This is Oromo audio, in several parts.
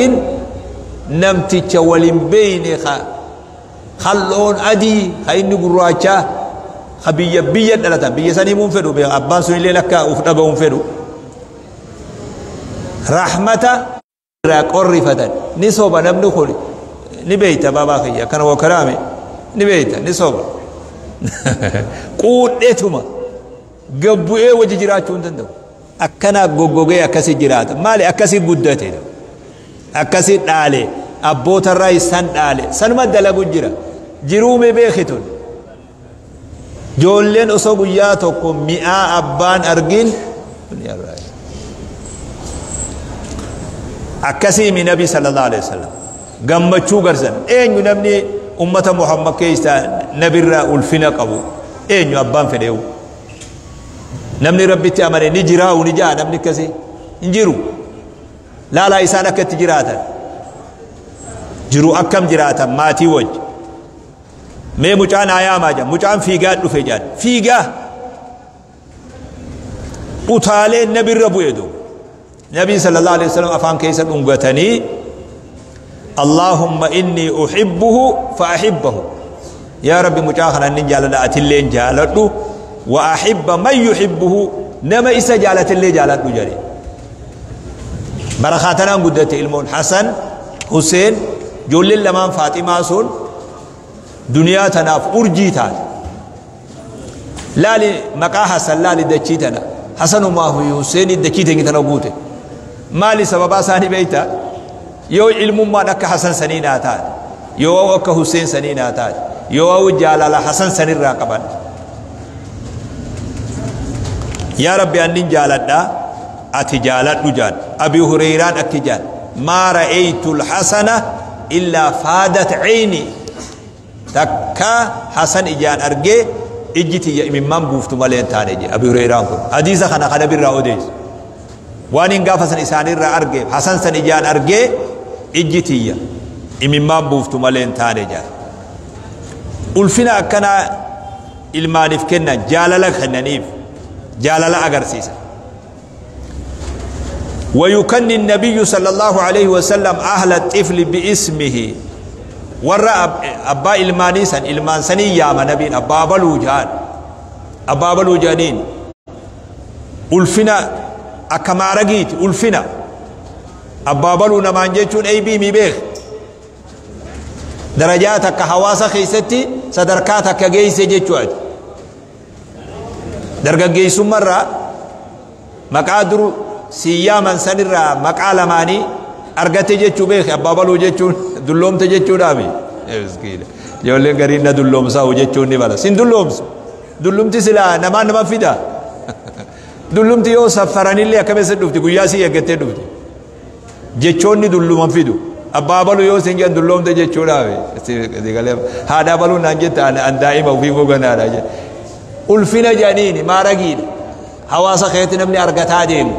Argin namticha wal hin beeyne ka kal'oon adii ka inni gurraachaa ka biyya biyya dhalatan biyya sanii muun fedhu abbaan sun illee akka uf dhaga'uun fedhu rahmata irraa qorrifatan. Ni soba namni kun, ni beeyta. Baabaa kiyya akkana waa karaame ni beeyta, ni soba. Quudheetuma gabbu'ee wajji jiraachuu hin danda'u. Akkana goggogee akkasi jiraata. Maali? Akkasi guddate, akkasi dhaale, abbootarraa isan dhaale, sanuma dalagu jira. Jiruume beekitun ijoolleen osoo guyyaa tokko mi'aa abbaan argin akkasii mi. Nabi sallallahu alaihi wasallam gammachuu garsan. Eenyu namni ummata Muhammad keessa nabirraa ulfina qabu eenyu? Abbaan fedheewu namni Rabbitti amane ni jiraa'u ni ja'a. Namni akkasii hin jiru. Laalaa isaan akka itti jiraatan, jiru akkam jiraatan maatii wajji. Mee mucaan ayaamaa jedhan, mucaan fiigaa dhufe jedhan, fiigaa utaalee nabirra bu'e. Duuba nabii sallallahu alaihi wasallam afaan keessa dhungatanii, "Allahumma inni uhibbuhu fa ahibbahu." Yaa Rabbi, mucaa kana inni jaaladha, atilleen jaaladhu. Wa ahibba man yuhibbuhu, nama isa jaalatillee jaaladhu jedhe. Barakaa tanaan guddatte ilmoon Hasan Huseen. Ijoolleen lamaan Faaximaa sun duniyaa tanaaf urjii taate. Laali maqaa Hasan, laali dachii tana. Hasanumaa fi Huseenii dachii teenya tana guute. Maali sababaa isaanii beeyta? Yoo ilmummaan akka Hasan sanii naa taate, yoo akka Huseen sanii naa taate, yoo jaalala Hasan sanirraa qaban, yaa Rabbi, annin jaaladha, ati jaaladhu jaan. Abi Hureyraan akki jaan: "ما رأيت الحسن إلا فاضت عيني." Takka Hasan ijaan argee ijji tiyya imimmaan buuftu malee hin taane je. Abi Hureyraan kun hadiisa kana kana birraa odeessu. Waan hin gaafa san isaanirraa arge, Hasan san ijaan argee ijji tiyya imimmaan buuftu malee hin taane jaan. Ulfina akkanaa ilmaaniif kennan, jaalala kennaniif, jaalala agarsiisa. ويكني النبي صلى الله عليه وسلم أهل الطفل باسمه. Warra abbaa ilmaanii san ilmaan sanii yaama nabiin. Abbaa baluu jaan, abbaa baluu jaaniin. Ulfina akka maaragiiti. Ulfina abbaa baluu namaan jechuun eeybii mi beek. Darajaa takka hawaasa keessatti sadarkaa takka geeyse jechuudha. Dargaggeessummarraa maqaa dur siyyaaman sanirraa maqaa lamaanii argate jechuu beeke. Abbaa baluu jechuun dulloomte jechuudhaami. Miskiina, ijoolleen gariin na dulloomsaa jechuun ni mala. Sin dulloomsu. Dullumti silaa namaan nama fida. Dullumti yoo saffaranillee akkamitti dhufti? Guyyaa si eeggattee dhufti. Jechoonni dulluman fidu. Abbaa baluu yoo sin jedhan dulloomte jechuudhaami. Haadha baluu naan jetta, an daa'ima ofii goganaadha jedhe. Ulfina jedhaniini, maaragiidha hawaasa keessatti namni argataa deemu.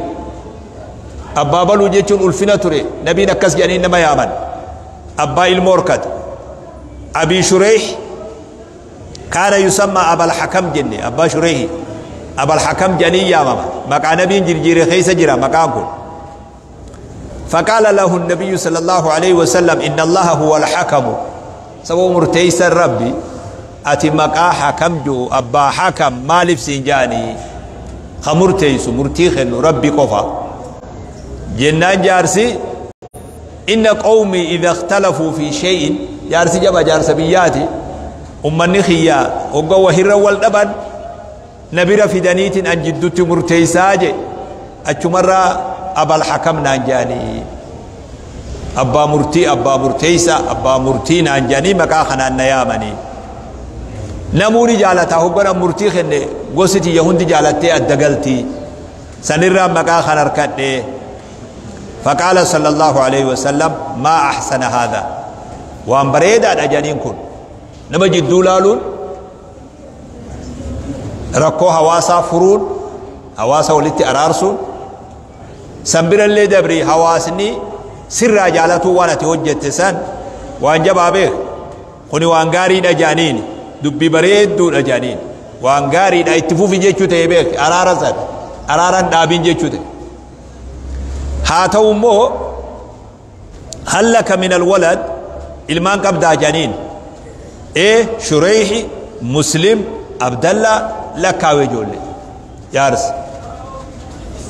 Abbaa baluu jechuun ulfina ture. Nabiin akkas jedhanii nama yaaman. Abbaa ilmoo horkate. Abii Shureex كان يسمى أبا الحكم jenne. Abbaa Shureehi Abal Hakam jedhanii yaamama. Maqaa nabiin jirjiire keessa jira maqaan kun. فقال له النبي صلى الله عليه وسلم: "إن الله هو الحكم." سبب مرتيس الربي أتي مقا حكم جو أبا حكم مالف سنجاني خمرتيس مرتيخ ربي قفا جنان. جارسي: "إن قومي إذا اختلفوا في شيء." جارسي جبا جارس بياتي. Ummanni kiyyaa hogga wahirra wal dhaban nabira fidaniitiin an jiddutti murteeysaa je. Achumarraa Abal Hakam naan jaanii, abbaa murtii, abbaa murteeysa, abbaa murtii naan jaanii, maqaa kanaan na yaamanii. Namuuni jaalataa hogganan murtii kenne, gosi tiyya hundi jaalattee adda galtii, sanirraa maqaa kan harkadhe. فقال صلى الله عليه وسلم: "ما أحسن هذا." Waan bareedaadha janiin. Kun nama jidduu laaluun, rakkoo hawaasaa furuun, hawaasa walitti araarsuun, san birallee dabri hawaasni sirraa jaalatuu waan ati hojjette san waan jabaa beek. Kuni waan gaariidha jaaniin, dubbii bareedduudha jaaniin, waan gaariidha, itti fufi jechuu ta'e beek. Araara san araaran dhaabin jechuu ta'e. Haa ta'u immoo هل لك من الولد ilmaan qabdaa janiin. Ee, Shureyhi, Muslim, Abdallah lakkaawe ijoollee jaarsa.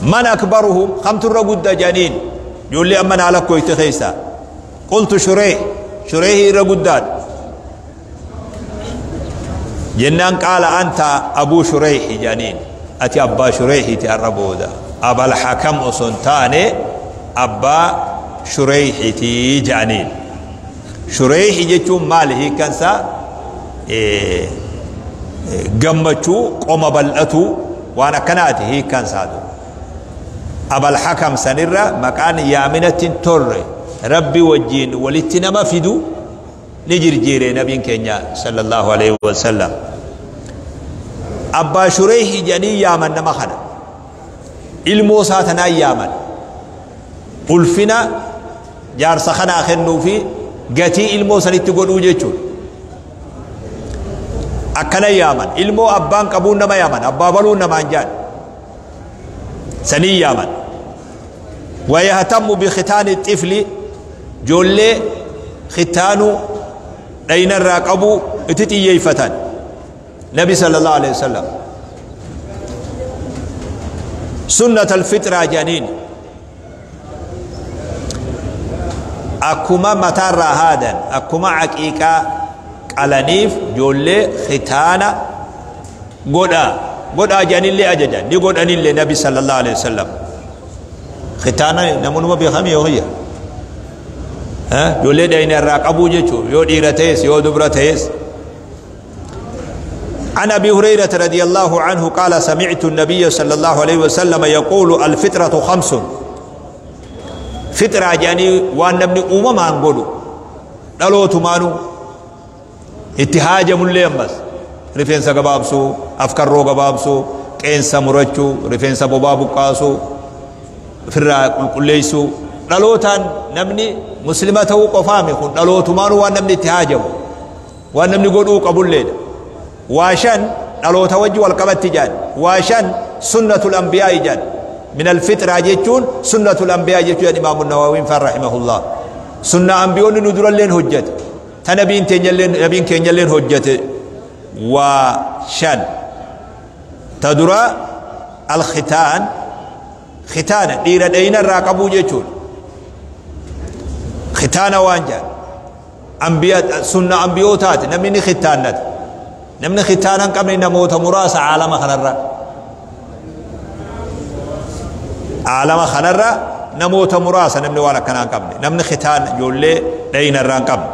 Man akbaruhum, kamtu irra gudda janiin ijoollee amma naa lakkooyte keessaa. Qultu Shureyh, Shureyhi irra guddaadha. Jennaan qaala anta abuu Shureyhi janiin, ati abbaa Shureyhiiti har'a booda. Abal Hakam osoo hin taane abbaa Shureyhiiti jedhaniin. Shureyhi jechuun maali hiikkansaa? Gammachuu, qoma bal'atuu, waan akkanaati hiikkansaa. Abal Hakam sanirra maqaan yaaminatti hin tolle, Rabbi wajjiin walitti nama fidu ni jirjiire nabiin keenya sallallahu alaihi wasallam. Abbaa Shureyhi jedhanii yaaman nama kana. Ilmoo isaa tanaan yaaman. Ulfina jaarsa kanaa kennuu fi gatii ilmoo sanitti godhuu jechuudha. Akkana yaaman. Ilmoo abbaan qabuun nama yaaman. Abbaa baluun namaan jaan. Sanii yaaman. ويهتم بختان الطفل جولي ختانو dhayna irraa qabu itti xiyyeeffatan nabi sallallahu alaihi wasallam. Sunnat alfixraa jedhaniin, akkuma mataarraa haadan, akkuma aqiiqaa qalaniif ijoollee khitaana godhaa godhaa jedhanillee ajajan, ni godhanillee nabi sallallahu alaihi wasallam. Khitaana namoonni beekame yoo hiyya ijoollee dhayna irraa qabuu jechuun, yoo dhiira ta'es yoo dubra ta'es. عن أبي هريرة رضي الله عنه قال: سمعت النبي صلى الله عليه وسلم يقول: الفطرة خمس. فطرة جاني وان نبني أمم أنقولوا dhaloota itti haajamullee ammas rifeensa gabaabsuu, afkarroo gabaabsuu, qeensa murachuu, rifeensa bobaa buqqaasuu, ofirraa qulqulleessuu, dhalootaan namni muslima ta'uu qofaami. Kun dhalootumaanuu waan namni itti haajamu, waan namni godhuu qabulleedha. Waa shan dhaloota wajji wal qabatti jaan. Waa shan sunnatul anbiyaa jaan. من الفطرة jechuun sunnatul anbiyaa jechuun Imaamu Nawawiin faan rahimahullah, sunna ambiyoonni nu duralleen hojjete, ta nabiin teenyalleen, nabiin keenyalleen hojjete. Waa shan. Ta dura alkhitaan, khitaana dhiira dhayina irraa qabuu jechuun. Khitaana waan jaan ambiya sunna ambiyootaati. Namni ni khitaannata. Namni khitaana hin qabne namoota muraasa caalama kanarra. Caalama kanarra namoota muraasa namni waan akkanaa hin qabne, namni khitaan ijoollee dhayina irraa hin qabne.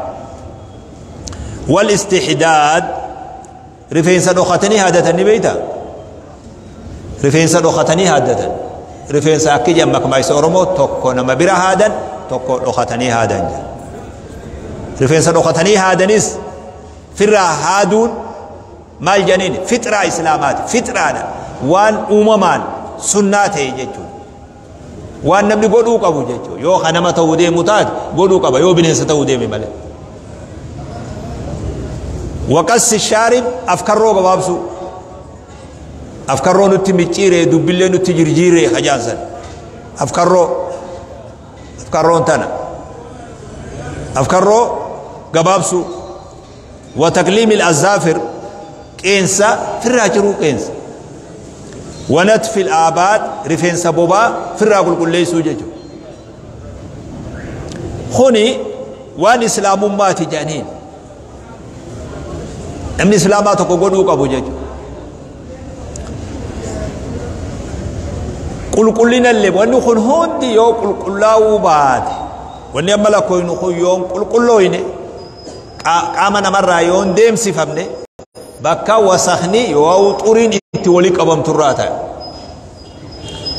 Wal istihdaad, rifeensa dhokatanii haadatan ni beeyta. Rifeensa dhokatanii haadatan, rifeensa akki jedhan makmaayisa Oromoo, tokko nama bira haadan, tokko dhokatanii haadan jedhan. Rifeensa dhokatanii haadanis firraa haaduun maal jedhaniin fixraa islaamaati. Fixraadha, waan uumamaan sunnaa ta'e jechuudha, waan namni godhuu qabu jechuudha. Yoo ka nama ta'uu deemu taate godhuu qaba, yoo bineensa ta'uu deeme malee. Waqassi shaarib, afkarroo gabaabsuu. Afkarroo nutti micciiree, dubbillee nutti jirjiiree hajaansan. Afkarroo, afkarroon tana, afkarroo gabaabsuu. Wa taqliimi al-azaafir, qeensa firraa ciruu, qeensa. Wa natfi al-aabaad, rifeensa bobaa firraa qulqulleessuu jechuudha. Kuni waan islaamummaati jedhaniin, namni islaamaa tokko godhuu qabu jechuudha. Qulqullinallee wanni kun hundi yoo qulqullaa'uu baate, wanni amma lakkoofnu kun yoo qulqullooyne, qaama namarraa yoo hin deemsifamne, bakka wasakni yoo xuriin itti walii qabamturraa ta'e.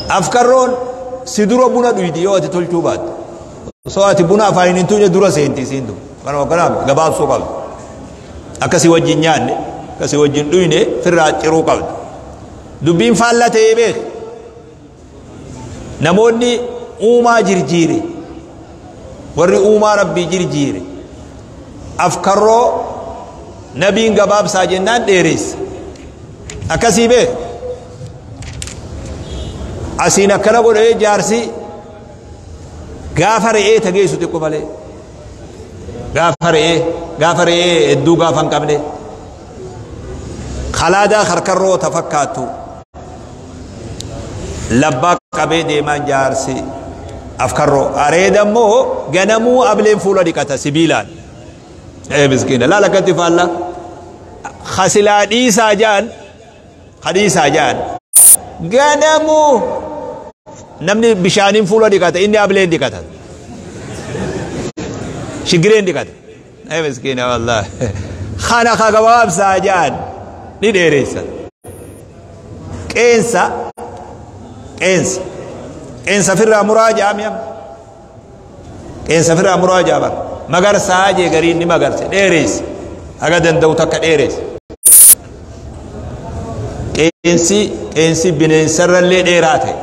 Afkarroon si dura buna dhuydi yoo ati tolchuu baatte. Osoo ati buna afaan hin tuqne dura seenti isiin tu. Kanuma kanaaf gabaabsuu qabdi. Akkasii wajjin nyaanne, akkasii wajjin dhuyne firraa ciruu qabdi. Dubbiin faalla ta'ee beek. Namoonni uumaa jirjiire, warri uumaa Rabbii jirjiire, afkarroo nabiin gabaabsaa jennaan dheereessa. Akkasii beek. Asiin akkana godhee jaarsi Gaafa re'ee tageessu xiqqo malee. Gaafa re'ee hedduu gaafa hin qabne. Kalaadaa harkarroo ta fakkaattu labbaa qabee deemaan jaarsi afkarroo. Areeda immoo ganamuu ableen fuula dhiqata sibiilaan. Ee miskiina laala akkatti faalla. Kasilaa dhiisaa jaan kadhiisaa jaan ganamuu namni bishaaniin fuula dhiqata, inni ableen dhiqata, shigireen dhiqata. Ee miskiina wallaahi. Kana ka gabaabsaa jaan ni dheeressa. Qeensa qeensa qeensa firraa muraa jaamiyam, qeensa firraa muraa jaabar magarsaa jee gariin ni magarse, dheeresse, haga danda'u takka dheeresse. Qeensi bineensarrallee dheeraa ta'e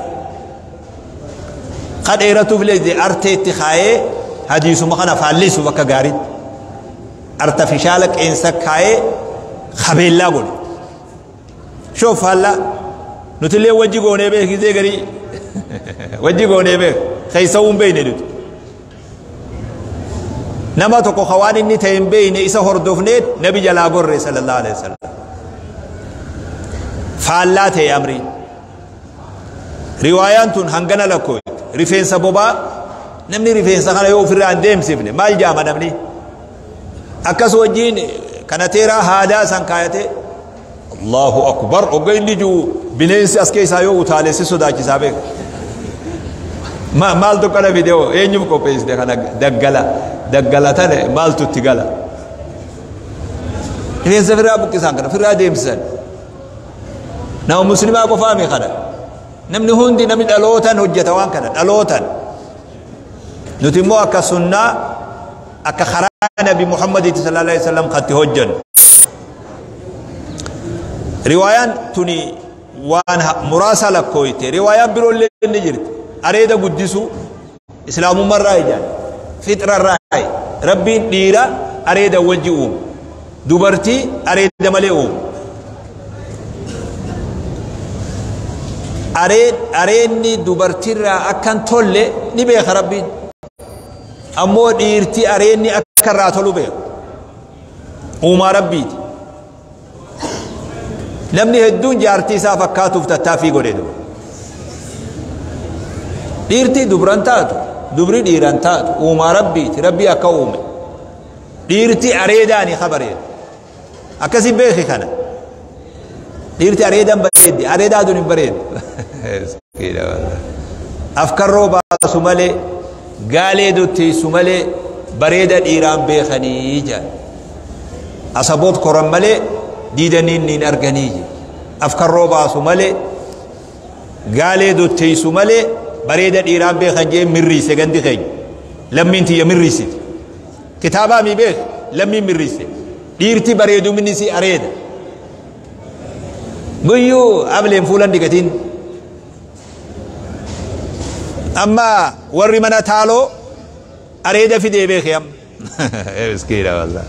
ka dheeratuuf illee arteetti kaayee hadiisuma kana faallisuuf akka gaariitti artifishaala qeensa kaayee kabeellaa godhe. Shoof faallaa nutillee wajji goonee beekisee garii wajji goonee beek keessa hin beekne. Nuti nama tokko ka waan inni ta'e hin beekne isa hordofnee nabi jalaa gorre sallallahu alaihi wasallam. Faallaa ta'e amriin. Riwaayaan tun hangana lakkooyte. Rifeensa bobaa, namni rifeensa kana yoo ofirraa hin deemsifne maal jaama namni? Akkas wajjiin kana teeraa haadaa san kaayate, Allahu akbar, ogga inni jiru bineensi as keessaa yoo utaale si sodaachisaa beeka. Maaltu kana fideo? Eenyuuf qopheessite kana? Daggala daggala tane maaltu itti gala? Rifeensa firraa buqqisan, kana firraa deemsisan. Nama muslimaa qofaami kana, namni hundi, namni dhalootan hojjeta waan kana dhalootan. Nuti immoo akka sunnaa, akka karaa nabi Muhammadiiti sallallahu alaihi wasallam katti hojjennu. Riwaayaan tuni waan muraasa lakkooyte. Riwaayaan biroollee ni jirti. Areeda guddisuu islaamummaarraa ijaan fixrarraa. Rabbiin dhiira areeda wajji uume, dubartii areeda malee uume. Areenni dubartiirraa akkan tolle ni beeka rabbiin, ammoo dhiirti areenni akka irraa tolu beeka. Uumaa rabbiiti. Namni hedduun jaartii isaa fakkaatuuf tattaaffii godhe. Dura dhiirtii dubran taatu, dubri dhiiran taatu, uumaa rabbiiti. Rabbii akka uume dhiirti areedaani kabareedu akkasi beeki. Kana dhiirti areedan bareeddi, areedaa dun hin bareedu. Afkarroo baasu malee, gaalee dotteessu malee bareeda dhiiraan beekanii jedhan. Asaboot koran malee diidaniin niin arganii jedhe. Afkarroo baasu malee, gaalee dotteessu malee bareeda dhiiraan beekan jee mirriise. Gandi keenya lammiin tiyya mirriisiti kitaabaa mi beek. Lammiin mirriise dhiirti bareeduminni si areeda guyyuu ableen fuulan dhiqatiin. Amma warri mana taaloo areeda fidee beeke amma. Miskiina wallah.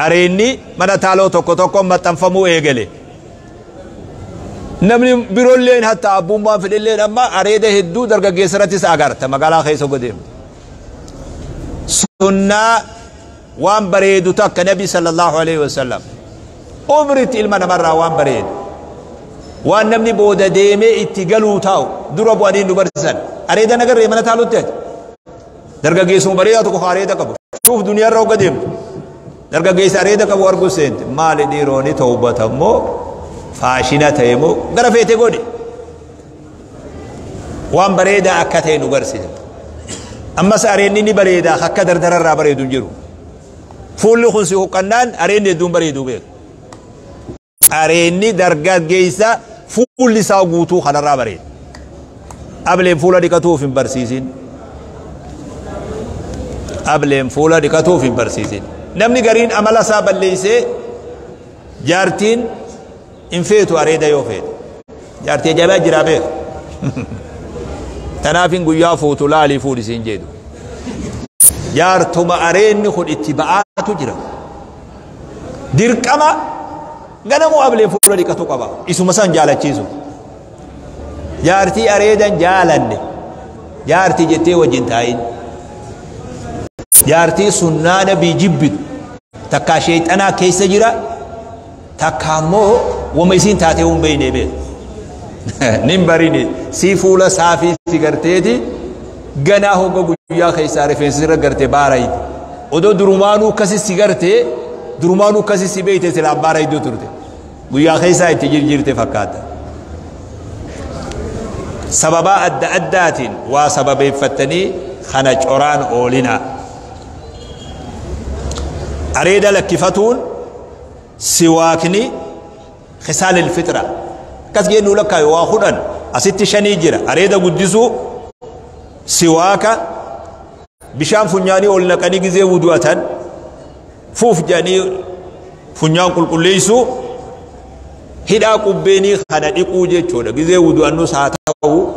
Areenni mana taaloo tokko tokko maxxanfamuu eegale. Namni biroolleen hatta abbummaan fedhelleen amma areeda hedduu dargaggeessa irrattis agarta magaalaa keessa godeemu. Sunnaa waan bareedu takka nabi sallallahu alaihi wasallam umritti ilma namarraa waan bareedu, waan namni booda deemee itti galuu taa'u dura bu'anii nu barsiisan. Areeda nagarree mana taalutti ati dargaggeessuma bareedaa tokko areeda qabu shuuf duniyaarra hogga deemtu dargaggeessa areeda qabu arguu seente. Maali dhiirooni tawbata immoo faashina ta'e moo gara feete godhe, waan bareedaa akka ta'e nu barsiisa. Ammas areenni ni bareedaa, akka dardararraa bareedu hin jiru. Fuulli kun si huqqannaan areenni hedduun bareedu beeku. Areenni dargaggeessa fuulli isaa guutuu kanarraa bareeda. Ableen fuula dhiqatuuf hin barsiisin. Ableen fuula dhiqatuuf hin barsiisin. Namni gariin amala isaa balleeysee jaartiin hin feetu. Areeda yoo feete jaartii ajaa'ibaa jiraa beeku. Tanaafin guyyaa fuutu laalii fuudhi siin jedhu. Jaartuma areenni kun itti ba'aatu jira. Dirqama ganamuu ablee fuula dhiqatu qaba isuma san jaalachiisu. Jaartii areedan jaalanne jaartii jettee wajjin taa'in. Jaartii sunnaa nabii jibbitu takkaa sheexanaa keessa jira, takka ammoo wama isiin taatee hin beekne beeku. Nin barini si fuula saafii si garteeti ganaa hogga guyyaa keessaa rifeensi irra garte baarayiti. Odoo durumaanuu akkasi si gartee durumaanuu akkasi si beeyte silaa baarayituu turte. Guyyaa keessaa itti jirjirte fakkaata. Sababaa adda addaatiin waa sababeeffattanii kana coraan oolinaa. Areeda lakkifatuun siwaakni khisaal ilfixra akkas jennuu lakkaayu waa 10 asitti shanii jira. Areeda guddisuu, siwaaka, bishaan funyaanii ol naqanii gizee wudu'atan fuuf jedhanii funyaan qulqulleessuu, hidhaa qubbeenii kana dhiquu jechuudha. Gizee wudu'annus haa ta'u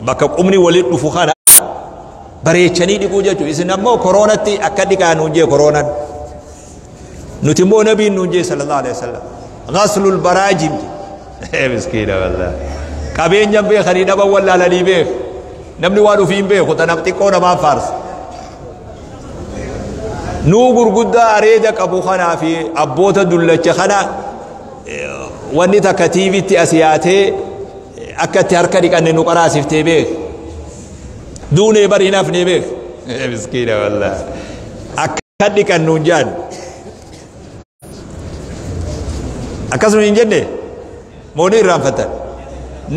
bakka qubni walitti dhufu kana bareechanii dhiquu jechuudha. Isin ammoo koroonatti akka dhiqaa nuun jee koroonan. Nuti immoo nabiin nuun jee sallallahu alaihi wasallam. Ghaslul baraajim. Miskiina wallahi. Qabeenyan beekanii dhaban wallaalanii beek. Namni waan ofii hin beeku tanaaf xiqqoo namaa faarsa. Nuu gurguddaa areeda qabu kanaa fi abboota dullacha kana wanni takka tiivitti as yaatee akka itti harka dhiqanne nu qaraasiftee beek. Duunee bari hin hafnee beek. Miskiina wallahi. Akka dhiqannu hin jaan. Akkasuma hin jenne moonii irraanfatan.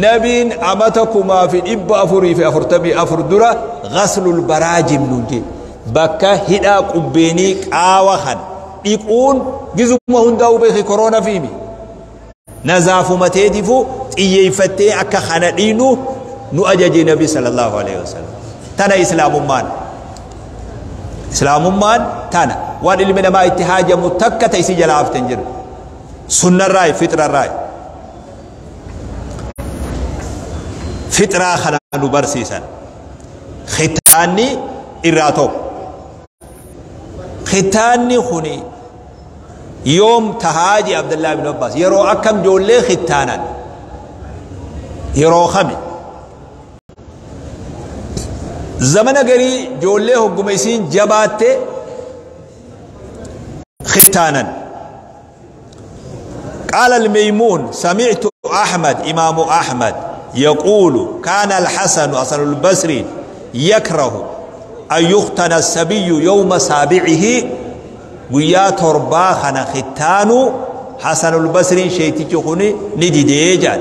Nabiin amata 1444 dura ghaslul baraajim nuun jee. Bakka hidhaa qubbeenii qaawa kan dhiquun gizuma hundaa'uu beeki koroona fiimi. Nazaafumateetifu xiyyeeffattee akka kana dhiinu nu ajaje nabi sallallahu alaihi wasallam. Tana islaamummaan. Islaamummaan tana waan ilmi namaa itti haajamu takka ta isii jalaa hafte hin jiru. Sunnarraayi fixrarraayi. Fixraa kana nu barsiisan. Khitaanni irraa tokko. Khitaanni kuni yoom tahaa jee Abdallaa ibn Abbaas yeroo akkam ijoollee khittaanan yeroo kami zamana garii ijoollee hogguma isiin jabaatte khittaanan. قال الميمون سمعت أحمد إمام أحمد يقول كان الحسن حسن البصري يكره أن يختن السبي يوم سابعه ويا تربا خنا ختانو حسن البصري شيتي خوني نديديجان.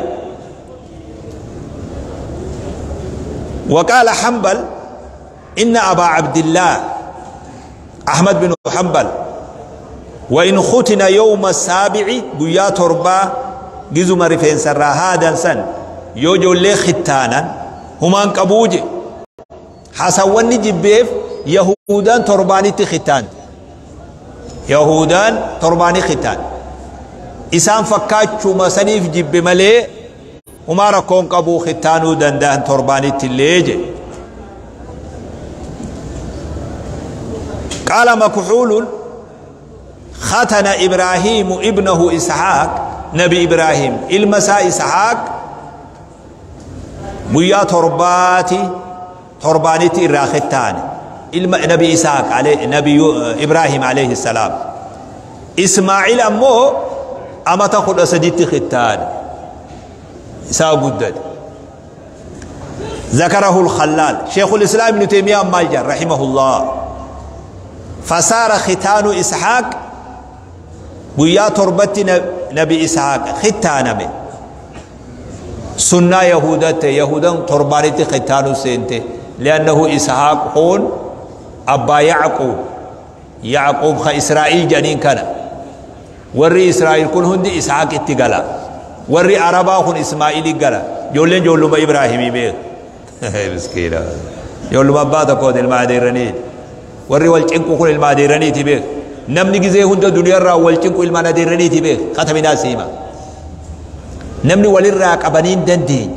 وقال حنبل إن أبا عبد الله أحمد بن حنبل وإن ختن يوم السابع ويا تربا جزو مرفين سرا هذا سن يوجو لي ختانا همان قبوجي حسواني جبيف يهودان ترباني ختان يهودان ترباني ختان إسان فكاتشو مسنيف جب ملي وما ركون قبو ختانو دندان ترباني تليجي. قال مكحول ختن إبراهيم ابنه إسحاق نبي إبراهيم المساء إسحاق ويا ترباتي تربانيتي الراختان نبي إسحاق عليه نبي إبراهيم عليه السلام. إسماعيل أمه أما تأخذ أسديت ختان إسحاق قدد. ذكره الخلال شيخ الإسلام ابن تيمية مالجر رحمه الله. فصار ختان إسحاق ويا تربت نبي إسحاق ختان به سنة يهودة يهودا تربانيت ختان سنته لأنه إسحاق هون أبا يعقوب يعقوب خ إسرائيل جنين كان وري إسرائيل كل هندي إسحاق اتقلا وري عربا هون إسماعيل قلا جولين جولو ما إبراهيم بيه مسكينة جولو ما بعد كود المعديرني وري والجنكو كل المعديرني تبيه نمني جزء هند دنيا را والجنكو المعديرني تبيه ختم ناسيما نمني وللراك أبنين دندين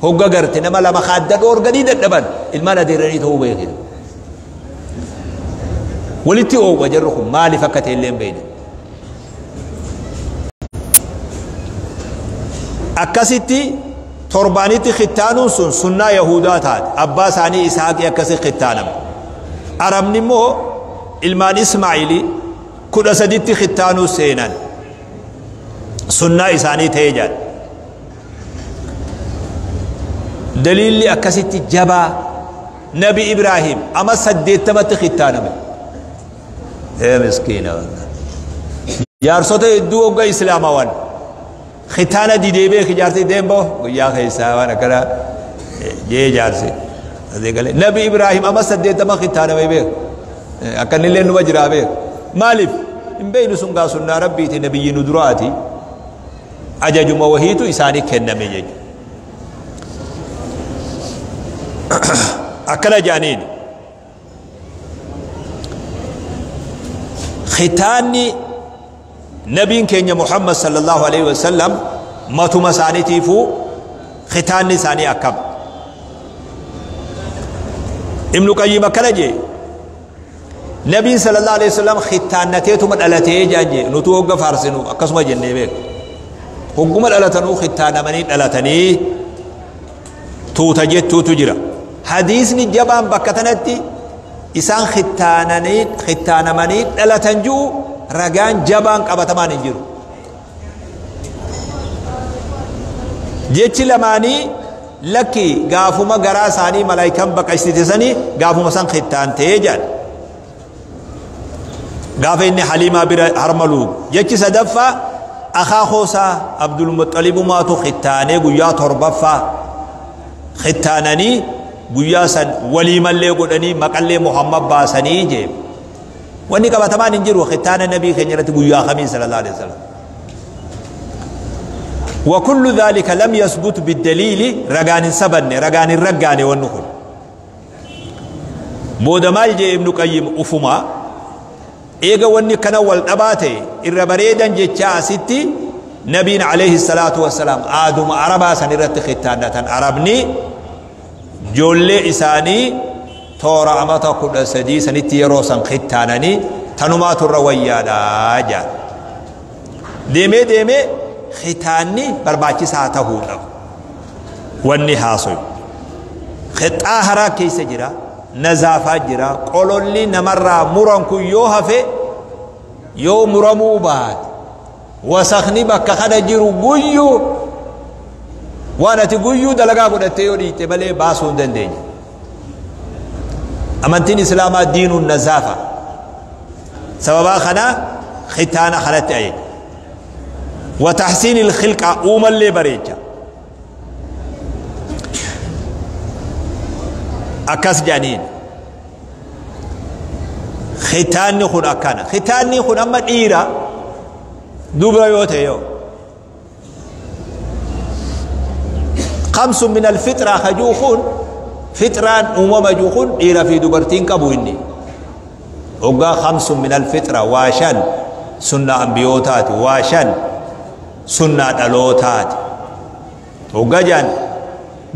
هو قرت نما لما خادد أورجاني دندبن المعديرني هو بيه ولتي أو وجركم مالي فكت اللين بينه أكستي تربانيتي ختانون سن سنة يهودا تات أبا ساني إسحاق أكسي ختانم عرب نمو Ilmaan Ismaa'ilii 13tti khittaanuu seenan, sunnaa isaanii ta'ee jedhan. Daliilli akkasitti jabaa, Nabi Ibraahim ama 80tti khittaaname. Ee miskiina, jaarsota hedduu hogga islaamawan khitaana didee beeki, jaarsi deemboo guyyaa keessaa waan akkana jee jaarsi. Nabi Ibraahim ama 80 khittaaname beek, akkanillee numa jiraa beek. Maaliif hin beeynu? Sun gaa sunnaa Rabbiiti, nabiyyi nu duraati, ajajuma wahiitu isaanii kenname jechuudha. Akkana jedhaniin, khitaanni nabiin keenya Muhammad sallallahu alaihi wasallam matuma isaaniitiifuu khitaanni isaanii akkam? Ibnu Qayyim akkana jee: Nabiin sallallahu alaihi wasallam khittaannateetuma dhalatee jaan jee. Nutu hogga faarsinu akkasuma jennee beek, hogguma dhalatanuu khittaanamanii dhalatanii tuuta jettuutu jira. Hadiisni jabaan bakka tanatti isaan khittaananii khittaanamanii dhalatan ji'u ragaan jabaan qabatamaan hin jiru. Jechi lamaanii lakki, gaafuma garaa isaanii malaayikaan baqaysite sanii gaafuma san khittaantee jedhan, gaafa inni Haliimaa bira harma luugu. Jechi sadaffaa akaakoosaa Abdulmuxalibumaatu khittaanee, guyyaa torbaffaa khittaananii, guyyaa san waliimallee godhanii maqallee Muhammad baasanii jee. Wanni qabatamaan hin jiru khittaana nabii keenya irratti guyyaa kamii sallallahu alaihi wasallam. وكل ذلك لم يثبت بالدليل، رغان سبن رغان الرغان ونخل بودا. مال جي ابن قيم افما ايغا وني كان والدباته الربريدن جچا ستي نبينا عليه الصلاة والسلام آدم عربا سنرت ختانة، عربني جولي إساني toora amata 13 sanitti yeroo san khittaananii tanumaatu irra wayyaadha jaa. Deemee deemee khitaanni barbaachisaa tahuudha wanni haasoyu. Xixaa haraa keessa jira, nazaafaa jira. Qololli namarraa muran kun yoo hafe, yoo muramuu baate, wasakni bakka kana jiru guyyuu waan ati guyyuu dalagaa godhattee yoo dhiite malee baasuu hin dandeenye. Amantiin Islaamaa diinuun nazaafa. Sababaa kana khitaana kanatti ajaja. وتحسين الخلقة uumallee bareecha akkas jedhaniin. Khitaanni kun akkana, khitaanni kun amma dhiira dubra yoo ta'e yoo خمس من الفطرة خجوخون، فطران uumama juukun dhiira fi dubartiin qabu. Inni hoggaa خمس من الفطرة waa shan sunna ambiyootaati, waa shan sunnaa dhalootaati hoggaa jaan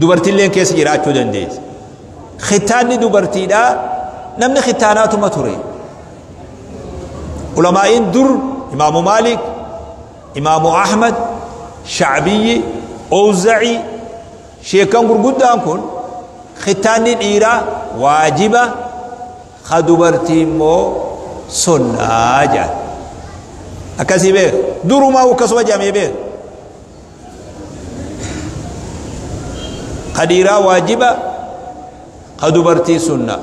dubartiilleen keessa jiraachuu dandeessi. Khitaanni dubartiidhaa namni khitaanaatuma ture. Ulamaa'iin dur, Imaamu Maalik, Imaamu Ahmad, Shacbiyyi, Owzaci, sheekan gurguddaan kun khitaanni dhiiraa waajiba, ka dubartii immoo sunnaa jedhan. Akkasii beek, durumaa akkasuma jedhamee beek. Ka dhiiraa waajiba, ka dubartii sunna.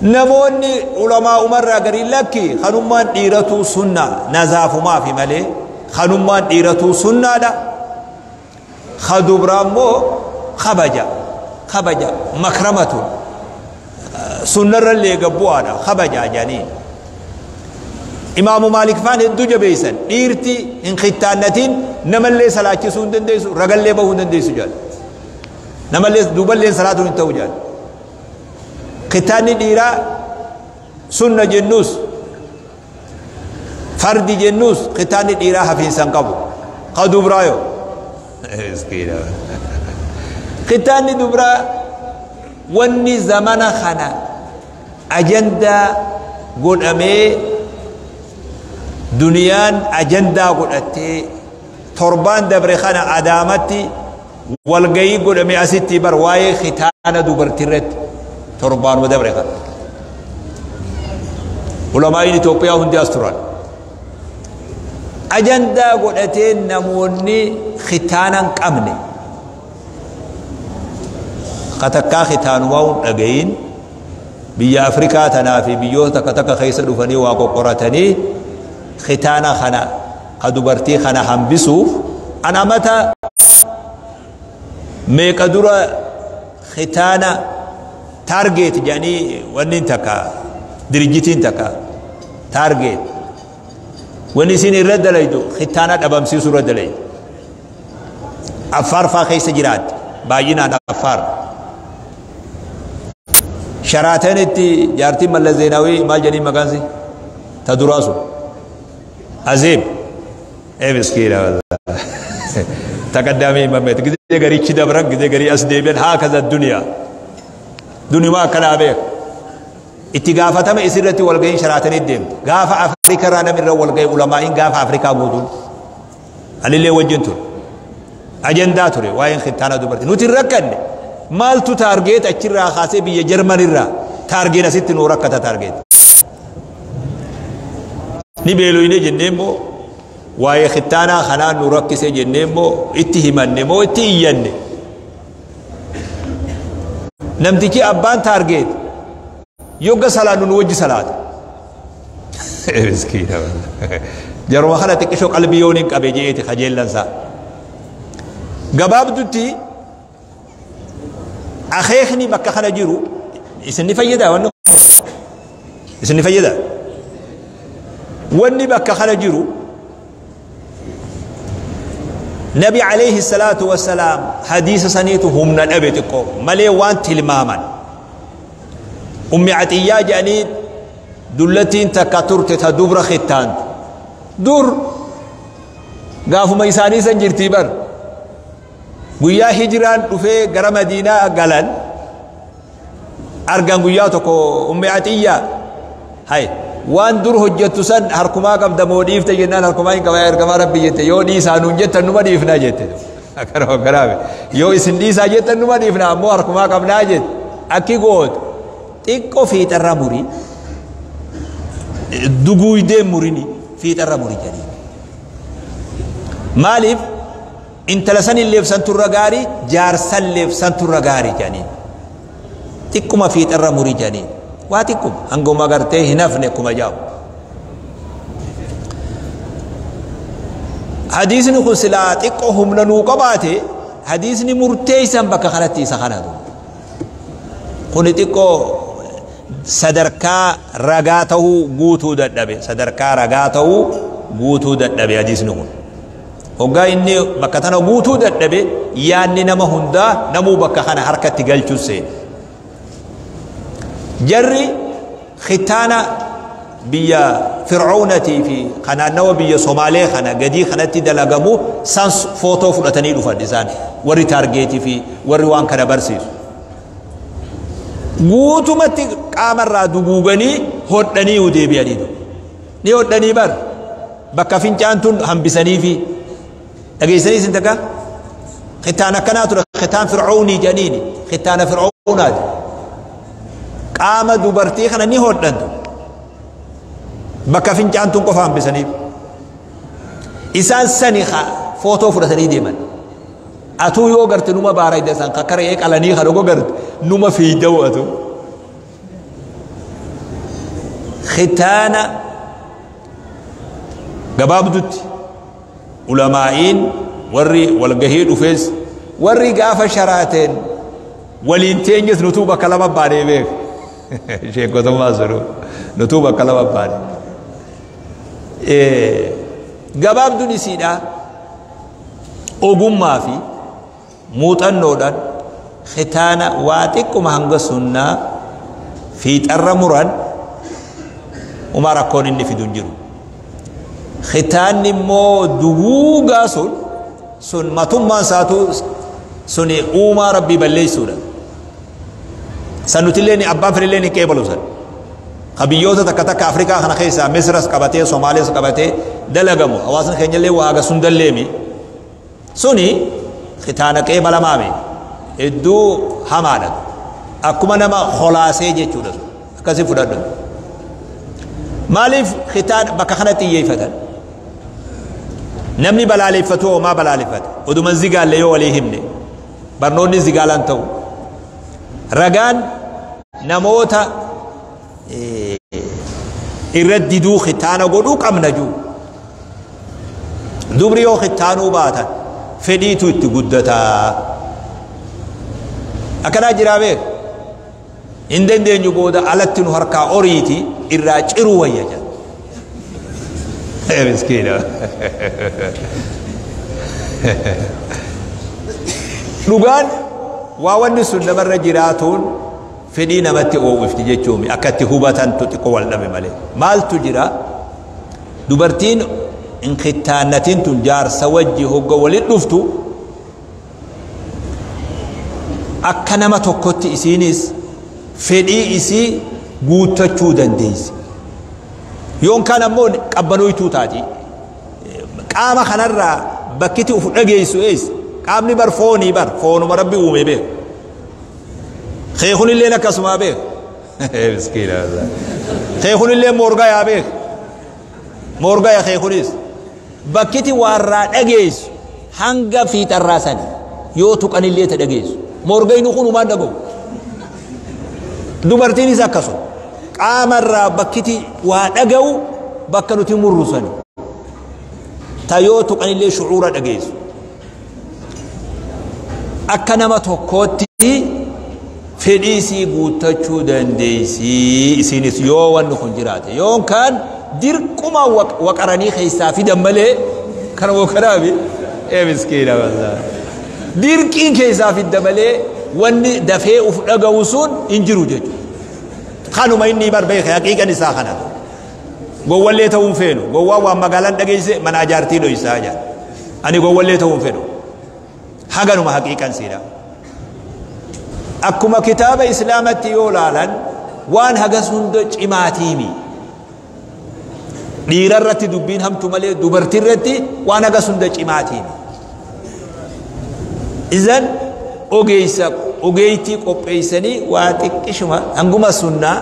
Namoonni ulamaa umarraa garii lakki, kanummaan dhiiratuu sunna, nazaafumaa fi malee kanummaan dhiiratuu sunnaadha, ka dubraa immoo kabaja, kabaja makramatu sunnarrallee gabbu'aadha, kabaja jedhanii. Imaamu Maalik faan hedduu jabeeysan, dhiirti hin khittaannatiin namallee salaachisuu hin dandeessu, ragallee bahuu hin dandeessu jedhan, namallee duuballee salaatuun hin ta'u jedhan. Khitaanni dhiiraa sunna jennus, fardi jennus, khitaanni dhiiraa hafiinsa hin qabu. Ka dubraa yoo, khitaanni dubraa wanni zamana kana ajandaa godhamee, duniyaan ajandaa godhattee, torbaan dabre kana Adaamatti walgayii godhame asitti bar waa'ee khitaana dubartii irratti, torbaanuma dabre kana. Ulamaa'iin Itoophiyaa hundi as turan. Ajandaa godhatee namoonni khitaana hin qabne katakkaa khitaanumaa hin dhagayin biyya Afrikaa tanaa fi biyyoota takka takka keessa dhufanii waa qoqqoratanii khitaana kana ka dubartii kana hambisuuf an amata meeqa dura khitaana taargeet jedhanii wanni takka dirjitiin takka taargeet wanni isin irra dalaydu khitaana dhabamsiisuu irra dalaydu. Affaar faa keessa jiraatti baay'inaan Affaar. Sharaatanitti jaartiin Mallas Zeenaawii maal jedhanii maqaan si ta duraa sun Azeeb ee miskiina taqaddaamii himameet gizee garichi dabran gizee garii as deebi'an haa kaza duniyaa duniyaa akkanaa beek itti gaafatama isirratti walga'iin Sharaatanii deemte gaafa Afrikaa irraa namni irra walga'e ulamaa'iin gaafa Afrikaa guutuun anillee wajjin ture ajandaa ture waa'een khitaana dubartii nuti hin rakkanne maaltu taargeet achirraa kaasee biyya Jarman irraa taargeen asitti nu rakkata taargeet ni beeloyne jennee immoo waa'ee khitaanaa kanaa nu rakkise jennee immoo itti himanne moo itti iyyanne namtichi abbaan taargeet yogga salaannu nu wajji salaata. Miskiina jaruma kana xiqqishoo qalbii yoon hin qabe je'eeti kajeellansaa. Gabaabdutti akeekni bakka kana jiru isin ni fayyada wanni isin ni fayyada wanni bakka kana jiru Nabi alayhi salaatu wassalaam hadiisa saniitu humna dhabe xiqqoo malee waan tilmaaman. Ummi Atiyyaa jedhanii dullattiin takka turte ta dubra khittaantu. Dur gaafuma isaanii san jirtii bar. Guyyaa hijiraan dhufee gara Madiinaa galan argan guyyaa tokko Ummi Atiyyaa hay waan dur hojjettu san harkumaa qabda moo dhiifte jennaan harkumaa hin qabaa ergamaa Rabbi jette yoo dhiisaa nuun jettan numa dhiifnaa jette. Akkanuma akkanaame yoo isin dhiisaa jettan numa dhiifnaa ammoo harkumaa qabnaa jette akki gootu xiqqoo fiixarra murii duguuydee murini fiixarra murii jedhanii. Maaliif intala sanilleef santurra gaarii jaarsalleef santurra gaarii jedhanii xiqquma fiixarra murii jedhanii waa xiqquma hanguma gartee hin hafne akkuma jaamu. Hadiisni kun silaa xiqqoo humna nuu qabaate hadiisni murteessan bakka kanatti isa kanatu. Kuni xiqqoo sadarkaa ragaa ta'uu guutuu dadhabe sadarkaa ragaa ta'uu guutuu dadhabe hadiisni kun. Hoggaa inni bakka tana guutuu dadhabe yaanni nama hundaa namuu bakka kana harkatti galchuu seene. Jarri khitaana biyya Fir'oonatii fi kanaannawa biyya Somaalee kana gadii kanatti dalagamu san footoo fudhatanii dhufan isaan warri taargeetii fi warri waan kana barsiisu. Guutumatti qaamarraa duguuganii hodhanii deebi'anii dhufu. Ni hodhanii bar bakka fincaan tun hambisanii fi dhageessanii isin takka khitaan akkanaa ture khitaan Fir'oonii jedhaniini khitaana Fir'oonaati. Qaama dubartii kana ni hodhantu bakka fincaan tun qofa hambisaniif. Isaan sani footoo fudhatanii deeman. Atuu yoo garte numa baara idda isaan kakkaree qalanii kan ogo garte numa fiida'u atuu. Khitaana gabaabdutti ulamaa'iin warri walgahii dhufes warri gaafa Sharaateen waliin teenyes nutuu bakka lama baanee beek. Sheekotummaa sunu nutuu bakka lama baane. Gabaabduun isiidha ogummaa fi muuxannoodhaan khitaana waa xiqquma hanga sunnaa fiixarra muran umaa rakkoon inni fidu hin jiru. Khitaanni immoo duguugaa sun sun matummaan isaatu sun uumaa Rabbii balleessuudha. San nutillee abbaan fedhillee ni qeebalu san. Ka biyyoota takka takka Afrikaa kana keessaa Misras qabatee Somaaliyaas qabatee dalagamu hawaasni keenyallee waa haga sun dalleemi. Suni khitaana qeebalamaame hedduu hamaadha. Akkuma nama holaasee jechuudha sun akkasii fudhadhu. Maaliif khitaan bakka kanatti xiyyeeffatan? Namni balaaleffatu homaa balaaleffata. Oduma zigaalle yoo walii himne barnoonni zigaalaan ta'u. Ragaan namoota irra diduu khitaana godhuu qabna jiru. Dubri yoo khitaanuu baatan fedhiitu itti guddataa. Akkanaa jiraa beeku. Hin dandeenyu booda alatti nu harkaa oriiti irraa ciruu wayya jedha. Miskiina. Dhugaan waa wanni sun namarra jiraatuun fedhii namatti oowwifti jechuun akka itti hubatantu xiqqoo wal dhabe malee. Maaltu jira? Dubartiin hin kittaannatin tun jaarsa wajji hogga walitti dhuftu akka nama tokkotti isiinis fedhii isii guuttachuu dandeessi. Yoon kaan ammoo qabbanooytuu taati. Qaama kanarraa bakkiti uf dhageessu eessa? Qaamni bar foonii bar foonuma rabbi uume beeku. Keekunilleen akkasumaa beeku. Miskiina. Keekunillee moorgayaa beeku. Moorgaya keekunis. Bakkiti waarraa dhageessu hanga fiixarraa sani yoo tuqanillee ta dhageessu. Moorgayni kunumaan dhaga'u. Dubartiinis akkasuma. Qaamarraa bakkiti waa dhaga'u bakka nuti murru sani. Ta yoo tuqanillee shucuura dhageessu. Akka nama tokkootti fedhii isii guuttachuu dandeessi isinis yoo wanni kun jiraate. Yoon kaan dirquma waqaranii keessaa fidan malee kana waqaraabi ee miskiina wallaahi. Dirqiin keessaa fidda malee wanni dafee uf dhaga'u sun hin jiru jechuudha. Kanuma inni bar beeke haqiiqan isaa kana. Gowwallee ta'uu hin feenu. Gowwaan waan magaalaan dhageesse mana ajaartii dhoysaa jira. Ani gowwallee ta'uu hin fedhu. Haganuma haqiiqan siidha. Akkuma kitaaba islaamatti yoo laalan waan hagas hunda cimaatiimi. Dhiira irratti dubbiin hamtu malee dubartii irratti waan hagas hunda cimaatiimi. Izan ogeessa ogeeytii qopheessanii waa xiqqishuma hanguma sunnaa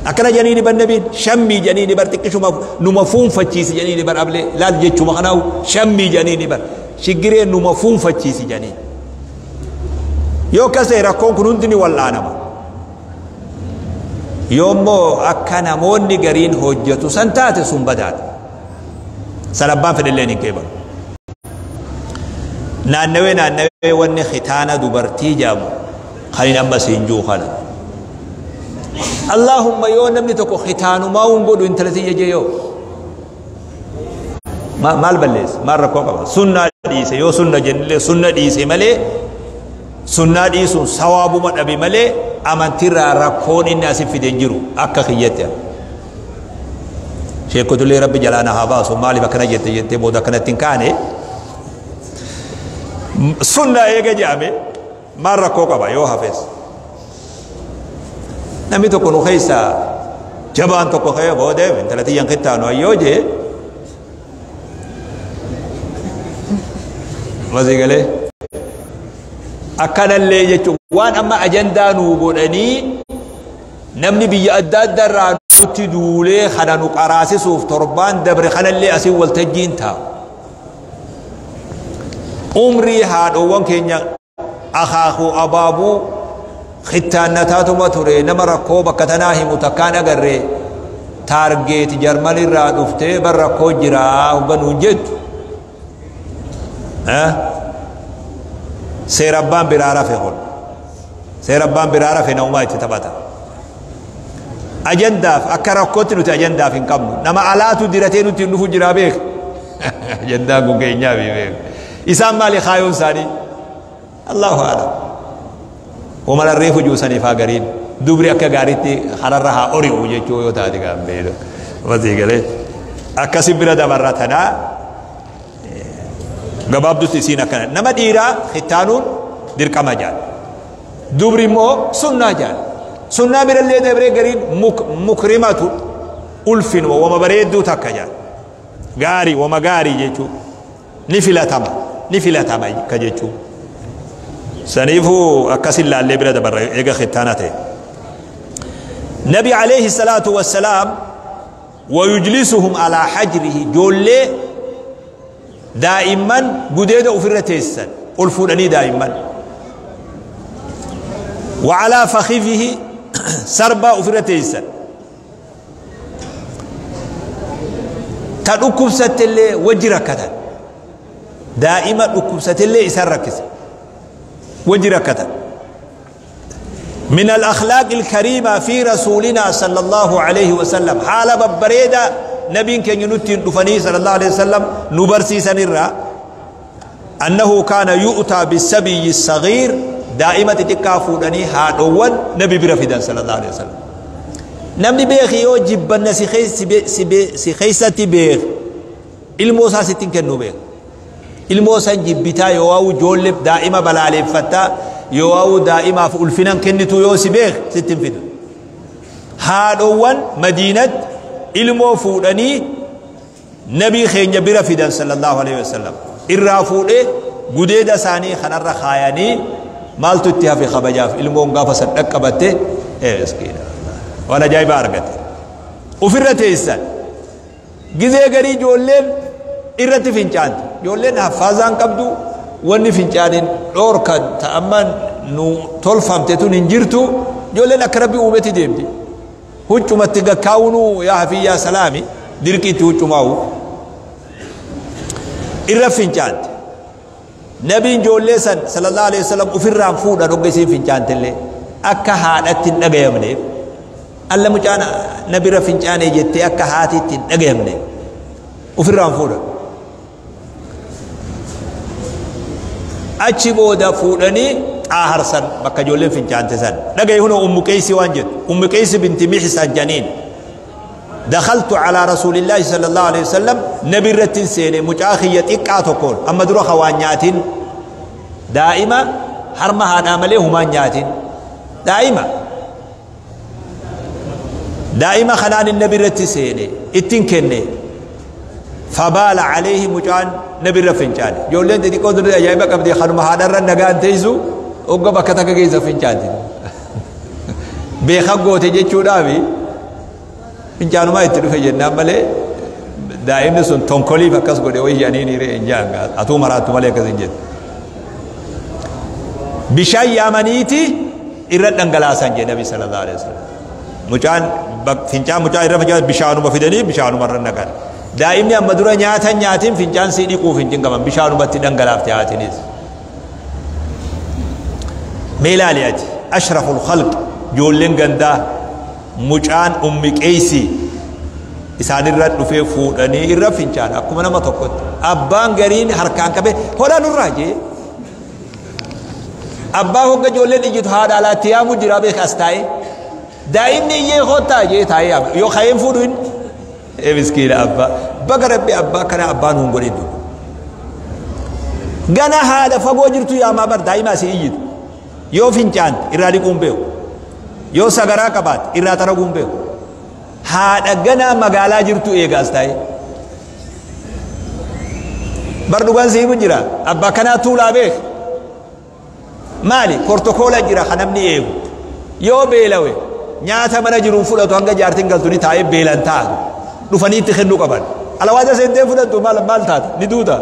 akkana jedhanii bar nabiin shammii jedhanii bar xiqqishuma numa fuunfachiisi jedhanii bar ablee laal jechuma kanaahu shammii jedhanii bar shiggiree numa fuunfachiisi jedhanii. Yoo akkas ta'e rakkoon kun hundi ni wal'aanama. Yoommoo akka namoonni gariin hojjetu san taate sun badaadha. San abbaan fedhelleen hin qeebalu. Naannawee naannawee wanni khitaana dubartii jedhamu kan hin amma siin jiru kana. Allaahumma yoo namni tokko khitaanumaa hin godhu intala tiyya jee yoo maal balleessa maal rakkoo qaba sunnaa dhiise yoo sunna jennillee sunna dhiise malee sunnaa dhiisuun sawaabuma dhabe malee amantiirraa rakkoon inni asi fide hin jiru akka kiyyatti. Sheekotullee rabbi jalaa na haa baasu maaliif akkana jette jettee booda akkanatti hin kaane sunnaa eega jedhame maal rakkoo qaba yoo hafes. Namni tokko nu keessa jabaan tokko ka'ee booda intala tiyyan kittaanu ayyoo jee masii galee akkanallee jechuun waan amma ajandaa nuu godhanii namni biyya adda addaa irraa nutti duulee kana nu qaraasisuuf torbaan dabre kanallee asiin waltajjiin taa'u. Umrii haadhoowwan keenya akaakuu abaabuu kittaannataatuma ture nama rakkoo bakka tanaa himu takkaan agarre taargeeti jarman irraa dhuftee bar rakkoo jiraa hubannuu jettu. Seera abbaan biraa rafe kun. Seera abbaan biraa rafe namumaa itti taphata. Ajandaaf akka rakkootti nuti ajandaaf hin qabnu. Nama alaatu diratee nuti hin dhufu jiraa beek. Ajandaan kun keenyaa beek. Isaan maali kaayoon isaanii? Allahu a'lam. Wamala reefu juusaniif haa gariin. Dubri akka gaariitti hararra haa ori'u jechuu yoo taate gaan beeku. Masii galee. Akkasi bira dabarra tanaa gabaabdutti isiin akkana. Nama dhiiraa kittaanuun dirqama jaal. Dubri immoo sunnaa jaal. Sunnaa birallee dabree gariin mukrimatu ulfinuma wama bareedduu takka jaal. Gaarii wama gaarii jechuu ni filatama ni filatama ka jechuu. Saniifuu akkasin laallee bira dabarra eega kittaana ta'e. Nabi alayhi salaatu wassalaam ويجلسهم على حجره جولي دائما قديد أفر تيسن ألفونني دائما وعلى فخذه سربا أفر تيسن تدكب ستلي وجركة دائما أكب ستلي إسركس وجركة من الأخلاق الكريمة في رسولنا صلى الله عليه وسلم حال ببريدة نبي كان ينتين دفني صلى الله عليه وسلم نبرسي سنرى أنه كان يؤتى بالسبي الصغير دائما تتكافونني هادوان نبي برفدا صلى الله عليه وسلم. نمني بيخي يو جبنا سخيسة بيخ الموسى ستين كنو بيخ الموسى جبتا يواو جولب دائما بلالي فتا يواو دائما فألفنان كنتو يوسي بيخ ستين فدو هادوان مدينة المو فودني نبي خين جبرا فدان صلى الله عليه وسلم الرافوده قديدة ساني خنر خاياني مالتو اتها في خبجاف المو انقافة صدقبته ايه مسكينة وانا جاي بارقته وفرته السن جزي غري جولين irratti fincaante ijoolleen haffaazaan qabdu wanni fincaanin dhoorkan ta'amman nu tolfamte tun hin jirtu ijoolleen akka rabbi uumetti deemti huccumatti gakkaawunu yaa hafiyyaa salaami dirqiitti huccumaawu irra fincaante nabiin ijoollee san sallallahu alaihi wasallam ufirraan fuudhan hogga isiin fincaantellee akka haadhatti hin dhagayamneef alla mucaan nabirra fincaanee jettee akka haatiitti hin dhagayamneef ufirraan fuudhan achi booda fuudhanii xaaharsan bakka ijoolleen fincaante san dhagaye huna ummu qeeysi waan jettu ummu qeeysi binti mixsan janiin دخلت على رسول الله صلى الله عليه وسلم نبي رتين سيني مجاخية إقاتكون أما درو خوانياتين دائما حرمها ناملي هما نياتين دائما دائما خنان النبي رتين سيني اتين كني فبال عليه مجان نبي رفنجان جولين دي قدر اجايبا قبدي خنما هادر نغان تيزو اوغا بكتا كيزا فنجان بيخا غوتي جچودابي فنجانو ما يتدو فجنا مالي دائما سن تونكولي فكاس غودي وي يعني ني ري انجان اتو مراتو مالي كزنجت بشاي يامنيتي إردنغلاسان جي نبي صلى الله عليه وسلم مجان فنجان مجان إرفنجان بشانو مفيدني بشانو مرنغان daa'imni amma dura nyaatan nyaatiin fincaan sii dhiquuf hin cinqaman bishaanumatti dhangalaafte haatinis mee ilaali ati ashraful khalq ijoolleen gandaa mucaan ummi qeeysi isaanirra dhufee fuudhanii irra fincaan akkuma nama tokkotti abbaan gariin harkaan qabee hodhaa nurraa jee abbaa hogga ijoolleen iyyitu haadha alaatti yaamu jira beek as taa'ee daa'imni iyyee kottaa jee taa'ee yaama yoo ka'een fuudhu hin miskiina abbaa baga rabbi abbaa kana abbaan hun godhin gana haadha fagoo jirtu yaamaa bar daa'ima asii iyyitu yoo fincaante irraa dhiquun beeku yoo sagaraa qabaate irraa xaraguun beeku haadha ganaa magaalaa jirtu eegaas taa'e bar dhugaan siimu jira abbaa kanaa tuulaa beek maali portokoola jira kan namni eegu yoo beelawe nyaata mana jiruun fudhatu hanga jaartiin galtu ni taa'ee beelan taatu dhufanii itti kennuu qaban alawaata seentee fudhattu maal maal taata ni duuta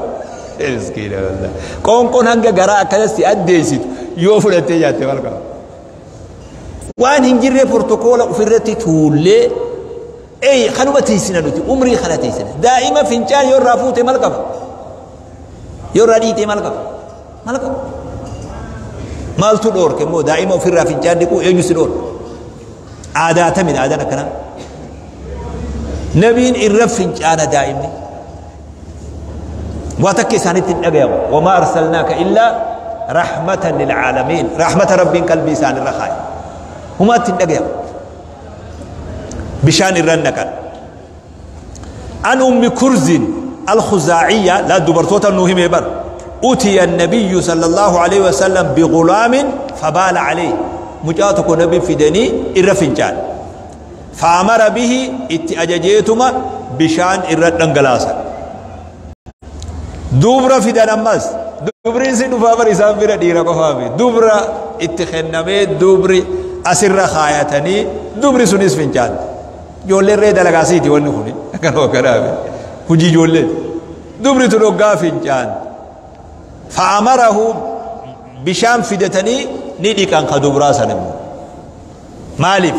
miskiina wallah qoonqoon hanga garaa akkanatti addeessitu yoo fudhattee nyaatte maal qaba waan hin jirre portokoola ofirratti tuullee ey kanuma teessina nuti umrii kana teessina daa'ima fincaan yoo irraa fuute maal qaba yoo irraa dhiite maal qaba maal qaba maaltu dhoorke immoo daa'ima ofirraa fincaan dhiquu eenyu si dhoorke aadaa tamidha aadaan akkanaa نبين الرف فنجان دائمني واتكي سانت النبي وما أرسلناك إلا رحمة للعالمين رحمة رب قلبي سان الرخاء هما تنبي بشان الرنك عن أم كرز الخزاعية لا دبرتوتا نوهم بر أتي النبي صلى الله عليه وسلم بغلام فبال عليه مجاتك نبي في دني الرفنجان فأمر به اتأججيتما بشان إردن غلاسا دوبرا في دنماس دوبرين سي دفا بر إسان بira dhiira qofaa mi dubra itti kennamee dubri Asirra kaayatanii dubri sunis fincaante. Ijoolleen ree dalagaasiiti wanni kuni akkanuma kanaafi hojii ijoolleeti. Dubri tun hoggaa fincaante. Fa'amarahu bishaan fidatanii ni dhiqan ka dubraa san immoo. Maaliif?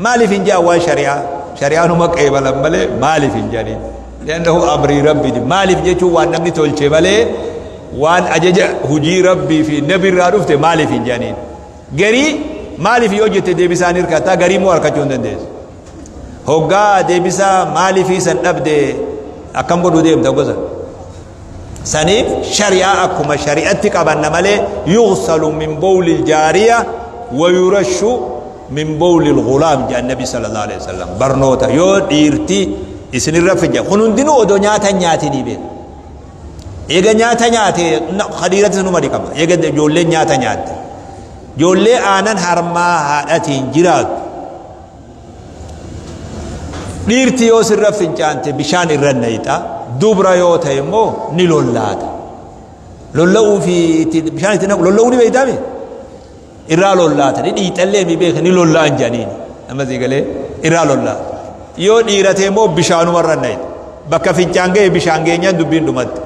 Maaliif hin jedhan waan shari'aa? Shari'aanuma qeebalan malee maaliif hin jedhaniin? Li'annahu amrii rabbiiti. Maaliif jechuun waan namni tolche malee waan ajaja hujii rabbii fi nabi irraa dhufte maaliif hin jedhaniin? Garii maaliif yoo jette deebisaan hirkataa garii immoo harkachuu hin dandeessu. Hoggaa deebisaa maaliifii san dhabde akkam godhuu deemta gosa? Saniif shari'aa akkuma shari'atti qabanna malee yughsalu min bawli jaariya wa yurashu min bawli ghulaam jedhan nabi sallallahu alaihi wasallam. Barnoota yoo dhiirti isinirra finja kun hundinuu odoo nyaata nyaatinii beeku. Eega nyaata nyaate khadiiratti sanuma dhiqama. Eega ijoolleen nyaata nyaatte. Ijoollee aanan harmaa haadhatiin jiraatu. Dhiirti yoo sirra fincaante bishaan irra nayxa. Dubra yoo ta'e immoo ni lollaata. Lolla'uu fi bishaan itti naqu lolla'uu ni beeytaami? Irraa lollaata. Ni dhiixallee mi beeka ni lolla'an jedhaniini. Amma sii galee irraa lollaata. Yoo dhiirate immoo bishaanuma irra nayxa. Bakka fincaan ga'e bishaan geenyaan dubbiin dhumatti.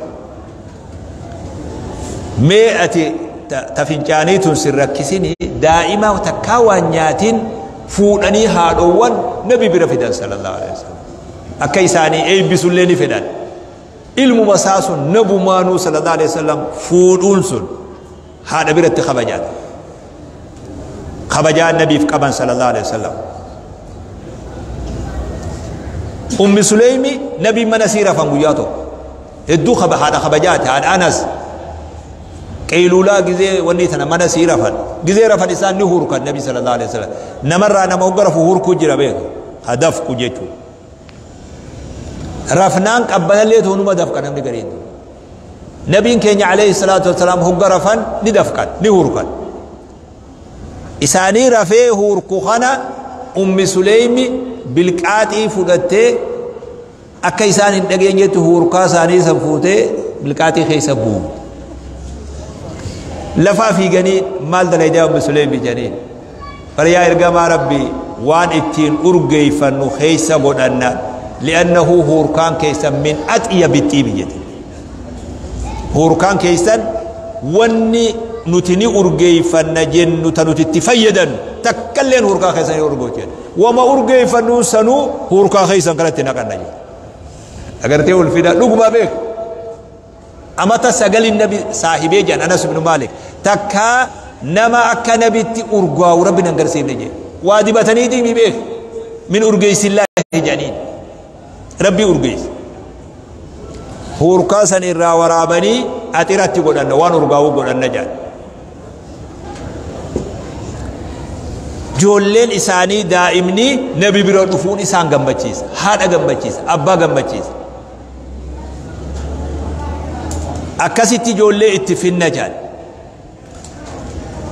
Mee ati ta fincaanii tun sin rakkisini daa'ima takkaa waan nyaatiin fuudhanii haadhoowwan nabi bira fidan sallallahu alaihi wasallam. Akka isaanii eebbisullee ni fedhan. Ilmuma isaa sun nabumaanuu sallallahu alaihi wasallam fuudhuun sun haadha biratti kabajaadha. Kabajaa nabiif qaban sallallahu alaihi wasallam. Ummi Suleymi nabi mana sii rafan guyyaa tokko. Hedduu kaba haadha kabajaati haadha Anas. Qeeluulaa gizee wanni tana mana sii rafan. Gizee rafan isaan ni hurkan nabi sallallahu alaihi wasallam. Namarraa nama hogga rafu hurkuu jira beeku. Hadafku jechuudha. Rafnaan qabbanallee toonuma dafqa namni gariin. Nabiin keenya alayhi salaatu wasalaam hogga rafan ni dafqan ni hurkan. Isaanii rafee hurku kana Ummi Suleymi bilqaaxii fudhattee akka isaan hin dhageenyetti hurkaa isaanii san fuutee bilqaaxii keessa buufte. Lafaa fiiganii maal dalaydaa Ummi Suleymi jedhaniin. Bari yaa ergamaa Rabbii waan ittiin urgeeffannu keessa godhanna. Li'annahu hurkaan keessan min axyabi xiibi jedhe. Hurkaan keessan wanni nuti ni urgeeffanna jennu ta nuti itti fayyadannu takkalleen hurkaa keessan hin urgoochu jedhe. Wama urgeeffannuun sanuu hurkaa keessan kanatti naqanna jedhe. Agartee ulfina dhuguma beeku. Amata sagalin nabi saahibee jedhan Anas ibn Malik takkaa nama akka nabitti urgaa'u rabbi nan garsiifne jedhe. Waa dibataniitii mi beeku. Min urgeessillaahi jedhaniin. Rabbi urgeesse. Hurkaa san irraa waraabanii axiratti godhanna waan urgaa'uu godhanna jedhan. Ijoolleen isaanii daa'imni nabi bira dhufuun isaan gammachiisa. Haadha gammachiisa. Abbaa gammachiisa. Akkasitti ijoollee itti finna jedhan.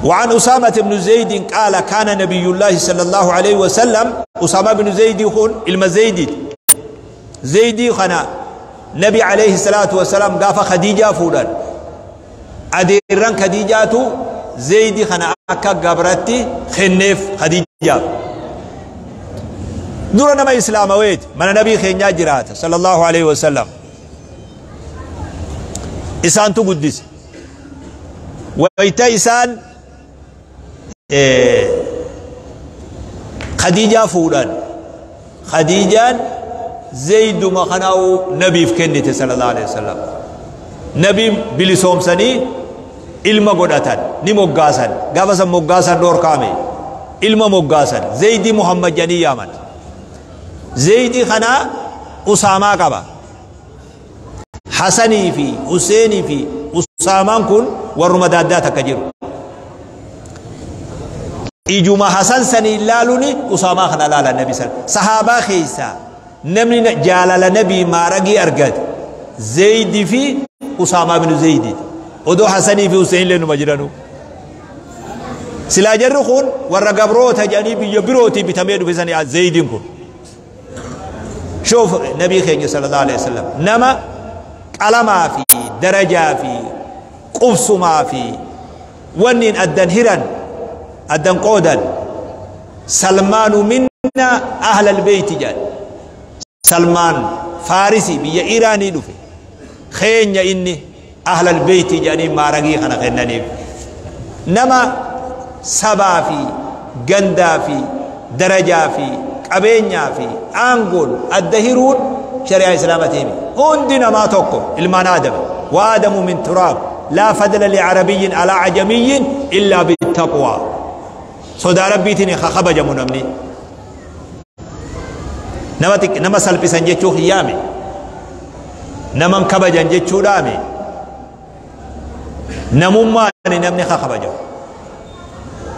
وعن أسامة بن زيد قال كان نبي الله صلى الله عليه وسلم أسامة بن زيد خون المزيد زيدي خنا نبي عليه الصلاة والسلام قاف خديجة فولان أديران خديجة زيدي خنا أكا قبرتي خنف خديجة دور نما إسلام ويت من نبي خنيا جرات صلى الله عليه وسلم إسان تقدس ويتا إسان خديجة فولان خديجة زيد ما خناو نبي في كنته صلى الله عليه وسلم نبي بلسوم سني ilma godhatan ni moggaasan gaafa san moggaasan dhoorkaame ilma moggaasan Zaydi Muhammad jedhanii yaaman. Zaydi kana Usaamaa qaba. Hasanii fi Huseenii fi Usaamaan kun warruma daaddaa takka jiru. Ijuma Hasan sanii ilaaluuni Usaamaa kana ilaala nabi sana. Sahaabaa keessaa namni jaalala nabii maaragii argate Zaydi fi Usaamaa binu Zaydi. Odoo Hasanii fi Huseen illee numa jiranu. Silaa jarri kun warra gabroota jedhanii biyya birootii bitamee dhufe sanii Zaydiin kun. Shoof nabii keenya sallallahu alaihi wasallam nama qalamaa fi darajaa fi qubsumaa fi wanniin addan hiran addan qoodan Salmaanu minna ahlal beeyti jedhan. Salmaan Faarisi biyya Iraanii dhufe. Keenya inni ahlal beeyti jedhanii maaragii kana kennaniif. Nama sabaa fi gandaa fi darajaa fi qabeenyaa fi aangoon adda hiruun shari'aa islaamatiin hundi namaa tokko ilmaan aadama. Wa aadamu min turaab laa fadla licarabiyyin alaa cajamiyyin illaa bittaqwaa. Sodaa rabbiitiin haa kabajamu namni. Nama salphisan jechuu hiyyaame, naman kabajan jechuudhaame, namummaani namni haa kabajamu.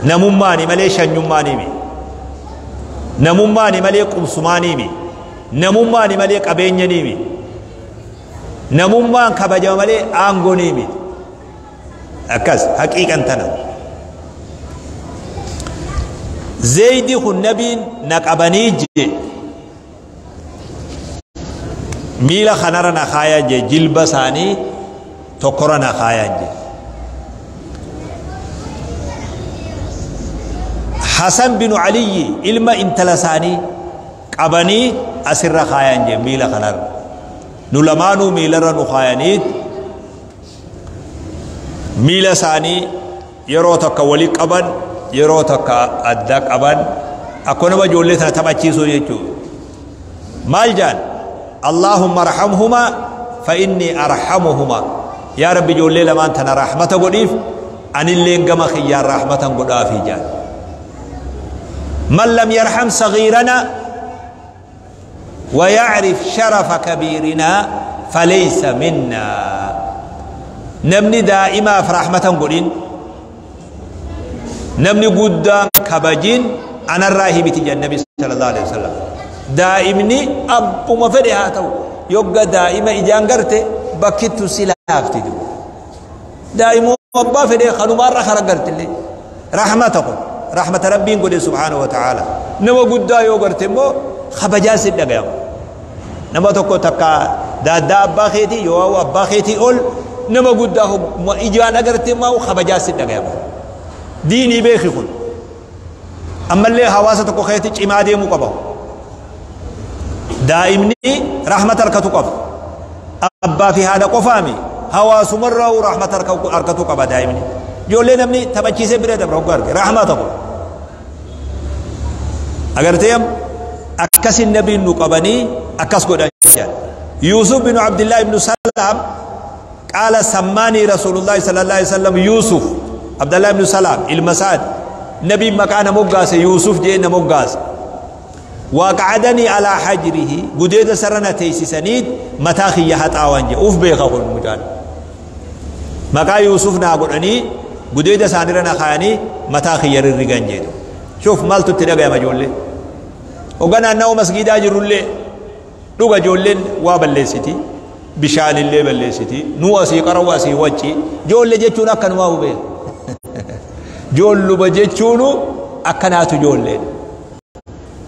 Namummaani malee shanyummaanii, namummaani malee qubsumaanii, namummaani malee qabeenyanii, namummaan kabajama malee aangoonii. Akkas haqiiqan tana. Zaydi kun nabiin na qabanii je miila kanarra na kaayan je, jilba isaanii tokkorra na kaayan je. Hasan binu Aliyyi ilma intala isaanii qabanii asirra kaayan je miila kanarra. Nu lamaanuu miilarra nu kaayaniit miila isaanii yeroo tokko wali qaban, yeroo tokko adda qaban, akkanuma ijoollee tana taphachiisuu jechuudha. Maal jaan? Allahumma arhamhumaa fa inni arhamuhumaa. Yaa Rabbi ijoollee lamaan tana rahmata godhiif, anilleen gama kiyyaan rahmatan godhaafii jaan. Man lam yarham sagiirana ويعرف شرف كبيرنا فليس منا. نمني دائما في رحمة قولين، نمني قدام كبجين أنا الراهب تجا النبي صلى الله عليه وسلم. دائمني أبو ما فريهاتو يبقى دائما إجان قرته بكتو سلافتي دو. دائما أبا فريه خلو مرة خرق قرت لي رحمتكم رحمة ربي قولي سبحانه وتعالى. نما قدا يو قرته مو خبجاس الدقيم. نما تكو تكا دادا أبا خيتي يو أبا خيتي أول نما قدا ما إجان قرته ما خبجاس الدقيم. ديني بيخي خل. أما اللي حواسة تكو خيتي إمادي مقبه. دائمني رحمة أركتو قف. أبا في هذا قفامي حواس مرة ورحمة أركتو قف دائمني. جولي نمني تبچي سي بريد برو رحمة تقول. أگر تيم أكس النبي نقبني أكس قد. يوسف بن عبد الله بن سلام قال سماني رسول الله صلى الله عليه وسلم يوسف عبد الله بن سلام المساد نبي مكان مقاس يوسف جينا مقاس وقعدني على حجره قديد سرنا تيسي سنيد متاخي يحط آوانجي أوف بيخا قل مجان مكا يوسف ناقلني قديد سانرنا خاني متاخي يررقان جيدو. شوف مالتو تلقى يا مجولي وقنا أنه مسجد أجر اللي لغا جولين وابلسيتي بشان اللي بلسيتي نواسي قرواسي وجهي جولي جيتشون أكن واو بيه جولو بجيتشونو أكناتو جولين.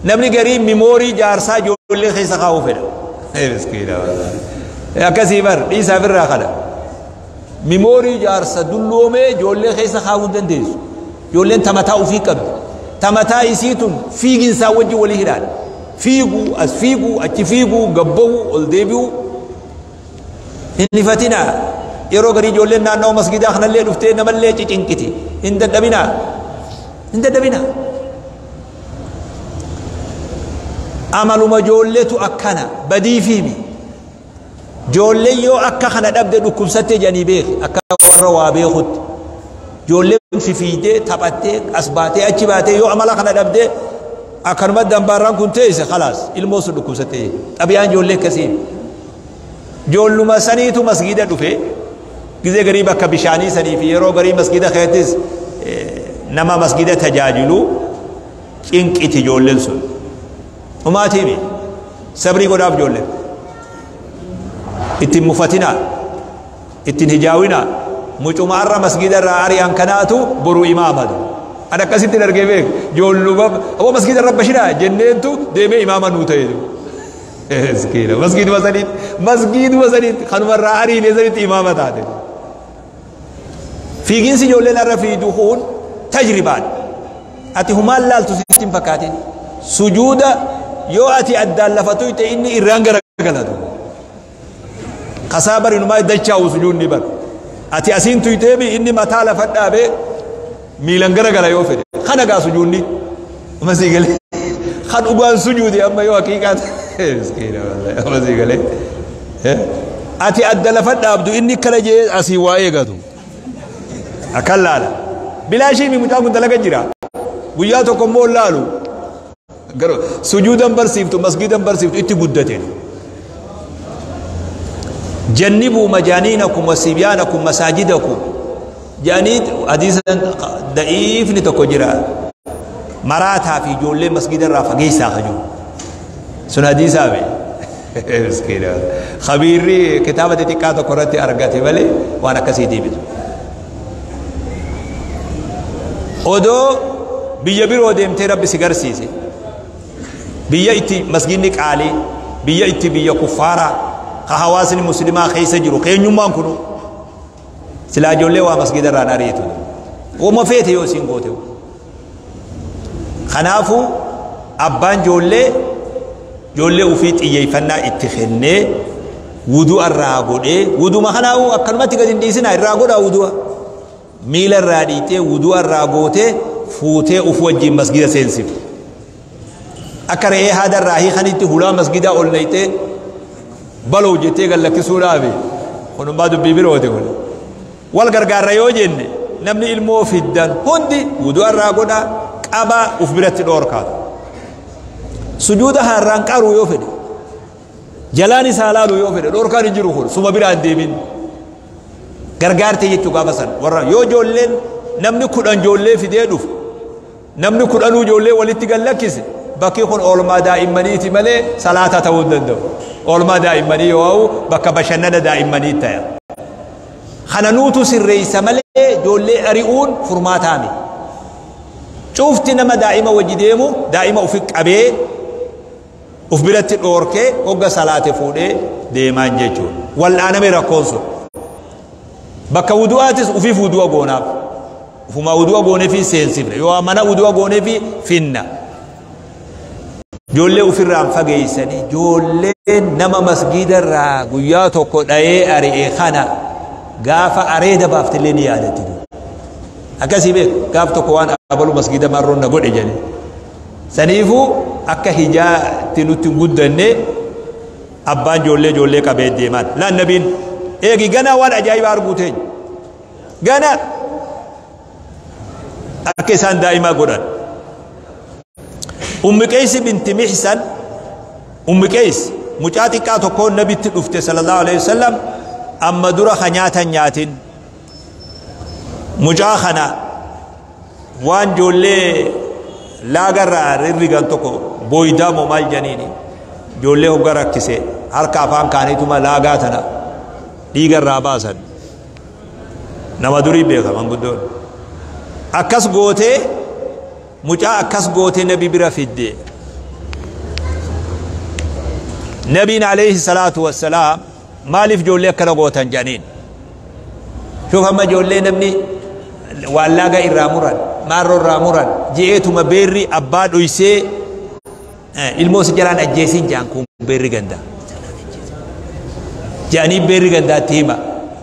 نمني قريب ميموري جارسا جولي خيسا خاو فينا. اي مسكينة والله كسيبر ليسا في الراخدة ميموري جارسا دلومي جولي خيسا خاو دنديس جولين تمتاو في قبل تمتا يسيتون في جنسا وجه ولي هلال فيقو أس فيقو أتفيقو قبو الديبيو إن فاتنا يرو غري جولين نانو مسجد اخنا اللي دفتي نملي تشنكتي إن دبنا إن دبنا عمل ما جولته أكنا بدي فيمي جولي يو أكا خنا دبد دكم ستة جانبيه أكا وروا بيخد جولي في فيده تبته أسباته أجباته يو عمل خنا دبد أكن مدام باران كنت إيش خلاص الموسم دكم ستة أبيان جولي كثير جولو ما سنيتو مسجد دفه كذا غريبة كبشاني سني في يرو غريب مسجد خيتس نما مسجد تجاجلو إنك إتجولن سن وما تيمي صبري قدام جولن إتن مفتنا إتن هجاونا مجمع الر مسجد الراري أنكناتو برو إمامه أنا كسيت الأرجيبك جولو باب هو مسجد الرب بشنا جننتو ديمي إمامه نوتيدو مسكين مسجد وزنيت مسجد وزنيت خنو الراري نزلت إمامه تاتي في جنس جولن الر في دخول تجربات Ati humaan laaltu sitti hin fakkaatin. Sujuuda yoo ati addaan lafa tuyte inni irraan garagalatu. Kasaa bari numaa dachaa'u sujuudni bar. Ati asiin tuyteemi inni mataa lafa dhaabee miilan garagala yoo fedhe. Kana gaa sujuudni. Amma sii galee. Kan dhugaan sujuudi amma yoo haqiiqaa miskiina wallahi amma sii galee. Ati adda lafa dhaabdu inni kana jee asii waa eegatu. Akkan laala. Bilaashii mi mucaan kun dalaga jira. Guyyaa tokko immoo laalu. Garuu sujuudan barsiiftu masgiidan barsiiftu itti guddate. Jannibuu majaaniinakum wasibyaanakum masaajidakum. Jedhanii hadiisa da'iifni tokko jira. Maraataa fi ijoollee masgiida irraa fageessaa ka jiru. Sun hadiisaa be. Miskiina. Khabiirri kitaaba xixiqqaa tokko irratti argate malee waan akkasii deebitu. Odoo biyya biroo deemtee Rabbi si garsiise. Biyya itti masgiidni qaalii, biyya itti biyya kuffaaraa, ka hawaasni muslimaa keessa jiru, keenyummaan kunu. Silaa ijoollee waa masgiida irraan ariitu. Wama feete yoo isiin goote. Kanaafuu abbaan ijoollee ijoollee ofii xiyyeeffannaa itti kennee wudu'a irraa godhee wuduma kanaafuu akkanumatti gadi hin dhiisinaa irraa godhaa wudu'a. Miila irraa dhiitee wudu'a irraa gootee fuutee of wajjin masgiida seensifte. Akka re'ee haada irraa hiikanitti hulaa masgiidaa ol naqxee baloo jettee gad lakkisuudhaafi kunummaa dubbii birooti kun. Wal gargaarra yoo jenne namni ilmoo fiddan hundi wudu'a irraa godhaa qabaa uf biratti dhoorkaatu. Sujuuda haarraan qaruu yoo fedhe jalaan isaa laalu yoo fedhe dhoorkaan hin jiru kun suma biraan deemin. Gargaarte jechuu gaafa san warra yoo ijoolleen namni 10 ijoollee fidee dhufu namni 10nuu ijoollee walitti gad lakkise bakki kun oolmaa daa'immaniiti malee salaata ta'uu hin danda'u. Oolmaa daa'immanii yoo ta'u bakka bashannana daa'immanii ta'a. Kana nuutu sirreessa malee ijoollee ari'uun furmaataa miti. Cufti nama daa'ima wajji deemu daa'ima ofi qabee uf biratti dhoorkee hogga salaate fuudhee deemaan jechuudha. Wal'aaname rakkoon sun. Bakka wudu'aatis ufiif wudu'a goonaaf. Ufumaa wudu'a gooneefi seensifne. Yoo mana wudu'a gooneefi finna. Ijoollee ufirraan fageessanii ijoolleen nama masgiida irraa guyyaa tokko dhayee ari'e kana gaafa areeda baaftillee ni yaadatti. Akkasii beek gaaf tokko waan abalu masgiida marroon na godhe jedhe. Saniifuu akka hijaatti nutti hin guddanne abbaan ijoollee ijoollee qabee deemaan. Laan nabiin eegi ganaa waan ajaa'ibaa arguu teenya. Gana akka isaan daa'imaa godhan. Ummi Qeeysi binti Mihsan Ummi Qeys mucaa xiqqaa tokkoon nabitti dhufte sallallahu alaihi wasallam amma dura ka nyaatan nyaatin. Mucaa kana waan ijoollee laagarraa rirrigan tokko booydaa moo maal janiini ijoollee hogga rakkise harka afaan kaaniituma laagaa tana dhiiga irraa baasan. Nama durii beeka manguddoon. Akkas gootee mucaa akkas gootee nabi bira fidde. Nabiin alayhi salaatu wassalaam maaliif ijoollee akkana gootan jedhaniin. Shuuf amma ijoollee namni waan laaga irraa muran maarroo irraa muran je'eetuma beerri abbaa dhoysee ilmoo si jalaan ajjeesiin jedhan kun beerri gandaa. Jedhanii beerri gandaatti hima.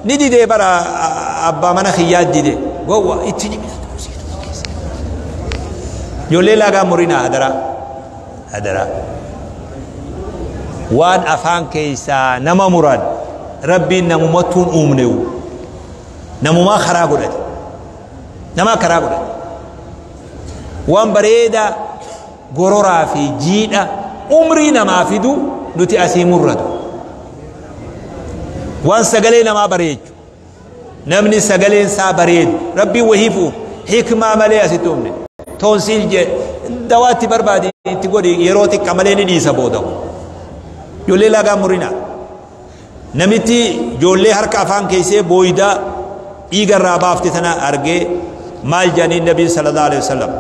Ni didee bara abbaa mana kiyyaa dide. Gowwa itti ni Ijoollee laagaa murinaa hadaraa. Hadaraa. Waan afaan keessaa nama muran rabbiin namumattuun uumnewu. Namumaa karaa godhate. Namaa karaa godhate. Waan bareedaa gororaa fi jiidha umrii namaa fidu nuti asii murratu. Waan sagalee namaa bareechu. Namni sagaleen isaa bareedu rabbiin wahiif uume hikmaa malee asitti uumne. Toonsiil jee dawaa itti barbaadi itti godhi yeroo xiqqa malee ni dhiisa booda. Ijoollee laagaa murinaa. Namitti ijoollee harka afaan keessee booydaa dhiiga irraa baafte tana argee maal jedhanii nabiin sallallahu alaihi wasallam.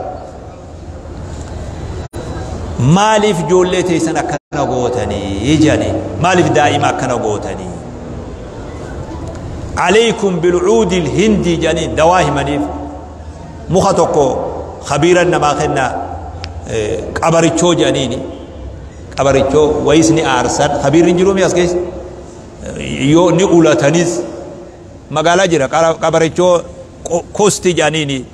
Maaliif ijoollee teessan akkana gootanii jedhanii maaliif daa'ima akkana gootanii. Alaykum bilcuudi lhindii jedhanii dawaa himaniif muka tokko Khabiiran namaa kenna, qabarichoo jedhaniini. Qabarichoo wayis ni aarsan. Khabiirri hin jiruu as keessa? Yoo ni ulatanis magaalaa jira. Qabarichoo kusti jedhaniini.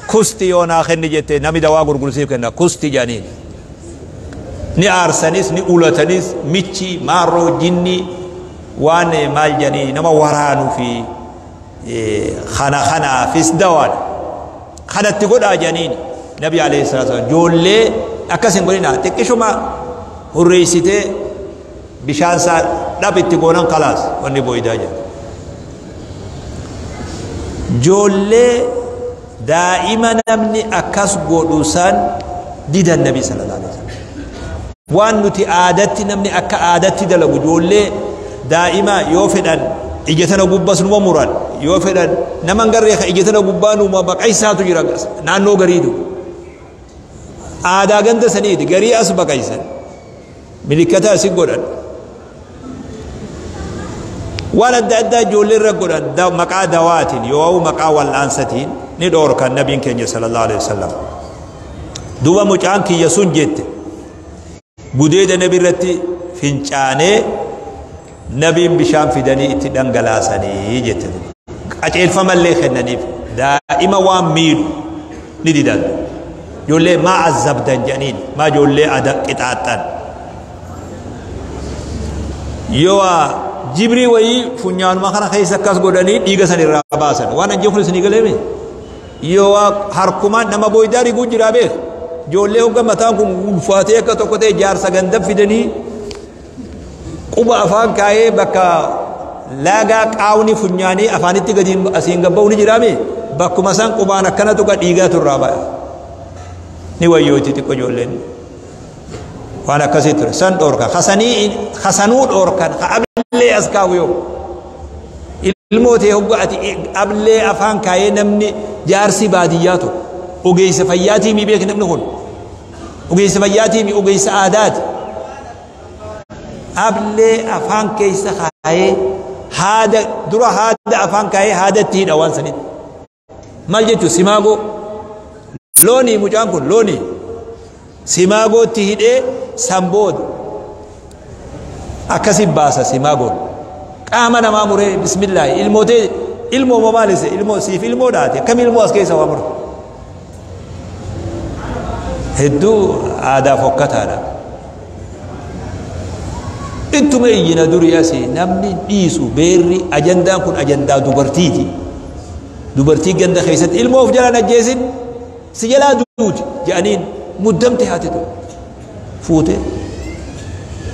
Kusti yoo naa kenni jette, nami dawaa gurgursiif kenna, kusti jedhaniini. Ni aarsanis, ni ulatanis, michi maarroo jinni waan maal jedhanii nama waraanuu fi kana kanaafis dawaadha. Kanatti godhaa jedhaniini Nabi alayhi salaatu wasallam. Ijoollee akkas hin godhina, xiqqishuma hurreessitee bishaan isaa dhab itti goonan, kalaas wanni booyidaa jedha. Ijoollee daa'ima namni akkas godhu san didan Nabi sallallahu alaihi wasallam. Waan nuti aadatti, namni akka aadatti dalagu, ijoollee daa'ima yoo fedhan ija tana gubbas numa muran, yoo fedhan naman garree ka ija tana gubbaa numa baqaysaatu jira. Naannoo gariitu aadaa ganda saniiti, garii as baqaysan, milikkata asi godhan, waan adda addaa ijoollee irra godhan maqaa dawaatiin yoo maqaa wal'aansatiin ni dhoorkan Nabiin keenya sallallahu alaihi wasallam. Duuba mucaan kiyya sun jette gudeeda Nabi irratti fincaanee, Nabiin bishaan fidanii itti dhangalaasanii jette. Qaceelfamallee kennaniif, daa'ima waan miidhu ni didan. Ijoollee maa azabdan jedhaniin, maa ijoollee ada qixaaxxan? Yoo jibrii wayii funyaanuma kana keessa akkas godhanii dhiiga san irraa baasan, waan anjii kun isinii galeeme, yoo harkumaan nama booydaa riguu jiraa beek. Ijoollee hogga mataan kun ulfaatee akka tokko ta'e, jaarsa ganda fidanii quba afaan kaayee bakka laagaa qaawni funyaanii afaanitti gadi asiin gabba'u ni jiraame, bakkuma san qubaan akkana tuqa, dhiigaatu irraa ba'a, ni wayyooti xiqqoo ijoolleen. Waan akkasii ture san dhoorkan, kasanii kasanuu dhoorkan. Ka ablee as kaawu, yoo ilmoo ta'e hogga ati ablee afaan kaayee, namni jaarsi baadiyyaa tokko ogeessa fayyaatii mi beek, namni kun ogeessa fayyaatii mi, ogeessa aadaati, ablee afaan keessa kaayee, haada dura haada afaan kaayee haadatti hidha. Waan sanitti maal jechuun simaagoo loonii, mucaan kun loonii simaagootti hidhee, san booda akkasi baasa. Simaagoon qaama namaa muree, bismillaahi, ilmootee ilmoo maalise, ilmoo siif ilmoo dhaate, akkam ilmoo as keessa waa mure? Hedduu aadaa fokkataadha. Ittuma iyyina durii asii namni dhiisu beerri. Ajandaan kun ajandaa dubartiiti. Dubartii ganda keessatti ilmoo of jalaan ajjeesin, si jalaa duuti jedhaniin muddamte. Haati tokko fuute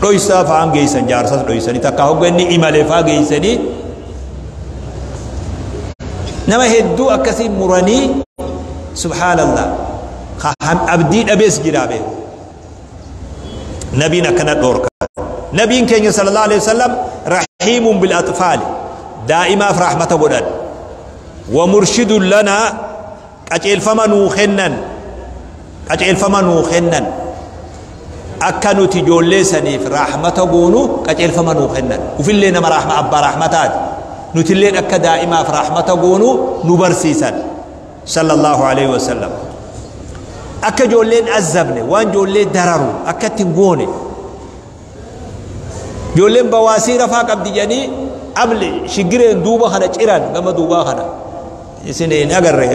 dhoysaa fa'aan geessan, jaarsas dhoysanii, takka hogga inni imalee fa'aa geessanii, nama hedduu akkasii muranii. Subhaanallah, abdii dhabees jiraa beeku. Nabiin akkana dhoorka. Nabiin keenya sallallahu alaihi wasallam rahiimun bil atfaali, daa'imaaf rahmata godhan, wa murshidun lanaa, qaceelfama nuu kennan, qaceelfama nuu kennan, akka nuti ijoollee saniif rahmata goonu qaceelfama nuu kennan. Ufillee nama rahma, abbaa rahmataati, nutilleen akka daa'imaaf rahmata goonu nu barsiisan sallallahu alaihi wasallam. Akka ijoolleen azabne, waan ijoollee dararu akka itti hin goone. Ijoolleen bawaasii rafaa qabdi jedhanii abli shigireen duuba kana ciran, gama duubaa kana isin hin agarre,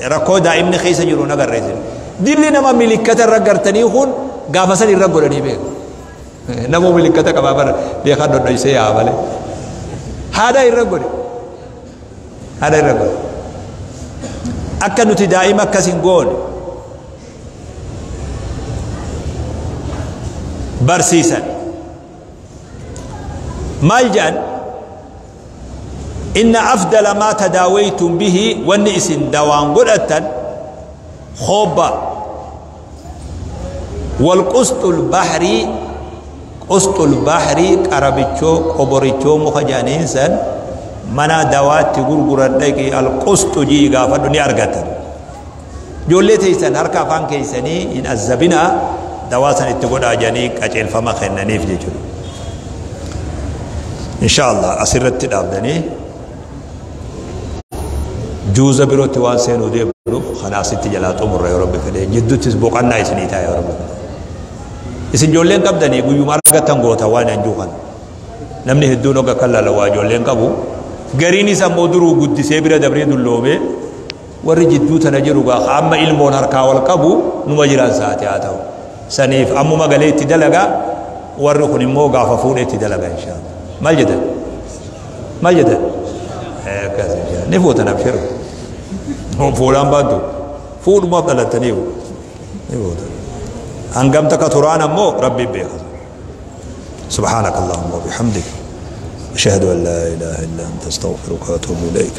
rakkoo daa'imni keessa jiru hin agarre. Isin dilli nama milikkata irra gartanii kun gaafa san irra godhanii beeku. Nama milikkata qabaa bara beekan dhodhoysee yaa malee haadha irra godhe, haadha irra godhe. Akka nuti daa'ima akkas hin goone barsiisan. Maal jedhan? Inna afdala maa tadaawaytum bihi, wanni isin dawaan godhattan, khoobba walqusxul bahrii, qusxul bahrii, qarabichoo qoborichoo muka jedhaniin san mana dawaatti gurguran dhaqi, alqusxu jii gaafadhu, ni argatan. Ijoollee teessan harka afaan keessanii hin azzabinaa, dawaa san itti godhaa jedhanii qaceelfama kennaniif jechuudha. Insha Allah asirratti dhaabdanii Juuza birootti waan seenuu deemnuuf kana asitti jalaa xumurra yoo Rabbi fedhe. Jidduttis boqannaa isinii ta'a yoo Rabbi fedhe. Isin ijoolleen qabdanii guyyuma argattan goota waan hanjuu kana. Namni hedduun hogga kan laala waa ijoolleen qabu. Gariinis ammoo duruu guddisee bira dabree dulloomee warri jidduu tana jiru gaa amma ilmoon harkaa wal qabu numa jiran saate haa ta'u. Saniif ammuma galee itti dalagaa, warri kun immoo gaafa fuudhee itti dalaga inshaallah. Maal jedhan? Maal jedhan? Akkas inshaallah. Ni fuutan abshir. Fuudhaan baattu. Fuudhumaaf dhalattaniiru. Ni fuutan. Hangam takka turaan ammoo Rabbi beeka. سبحانك اللهم وبحمدك، أشهد أن لا إله إلا أنت، أستغفرك وأتوب إليك.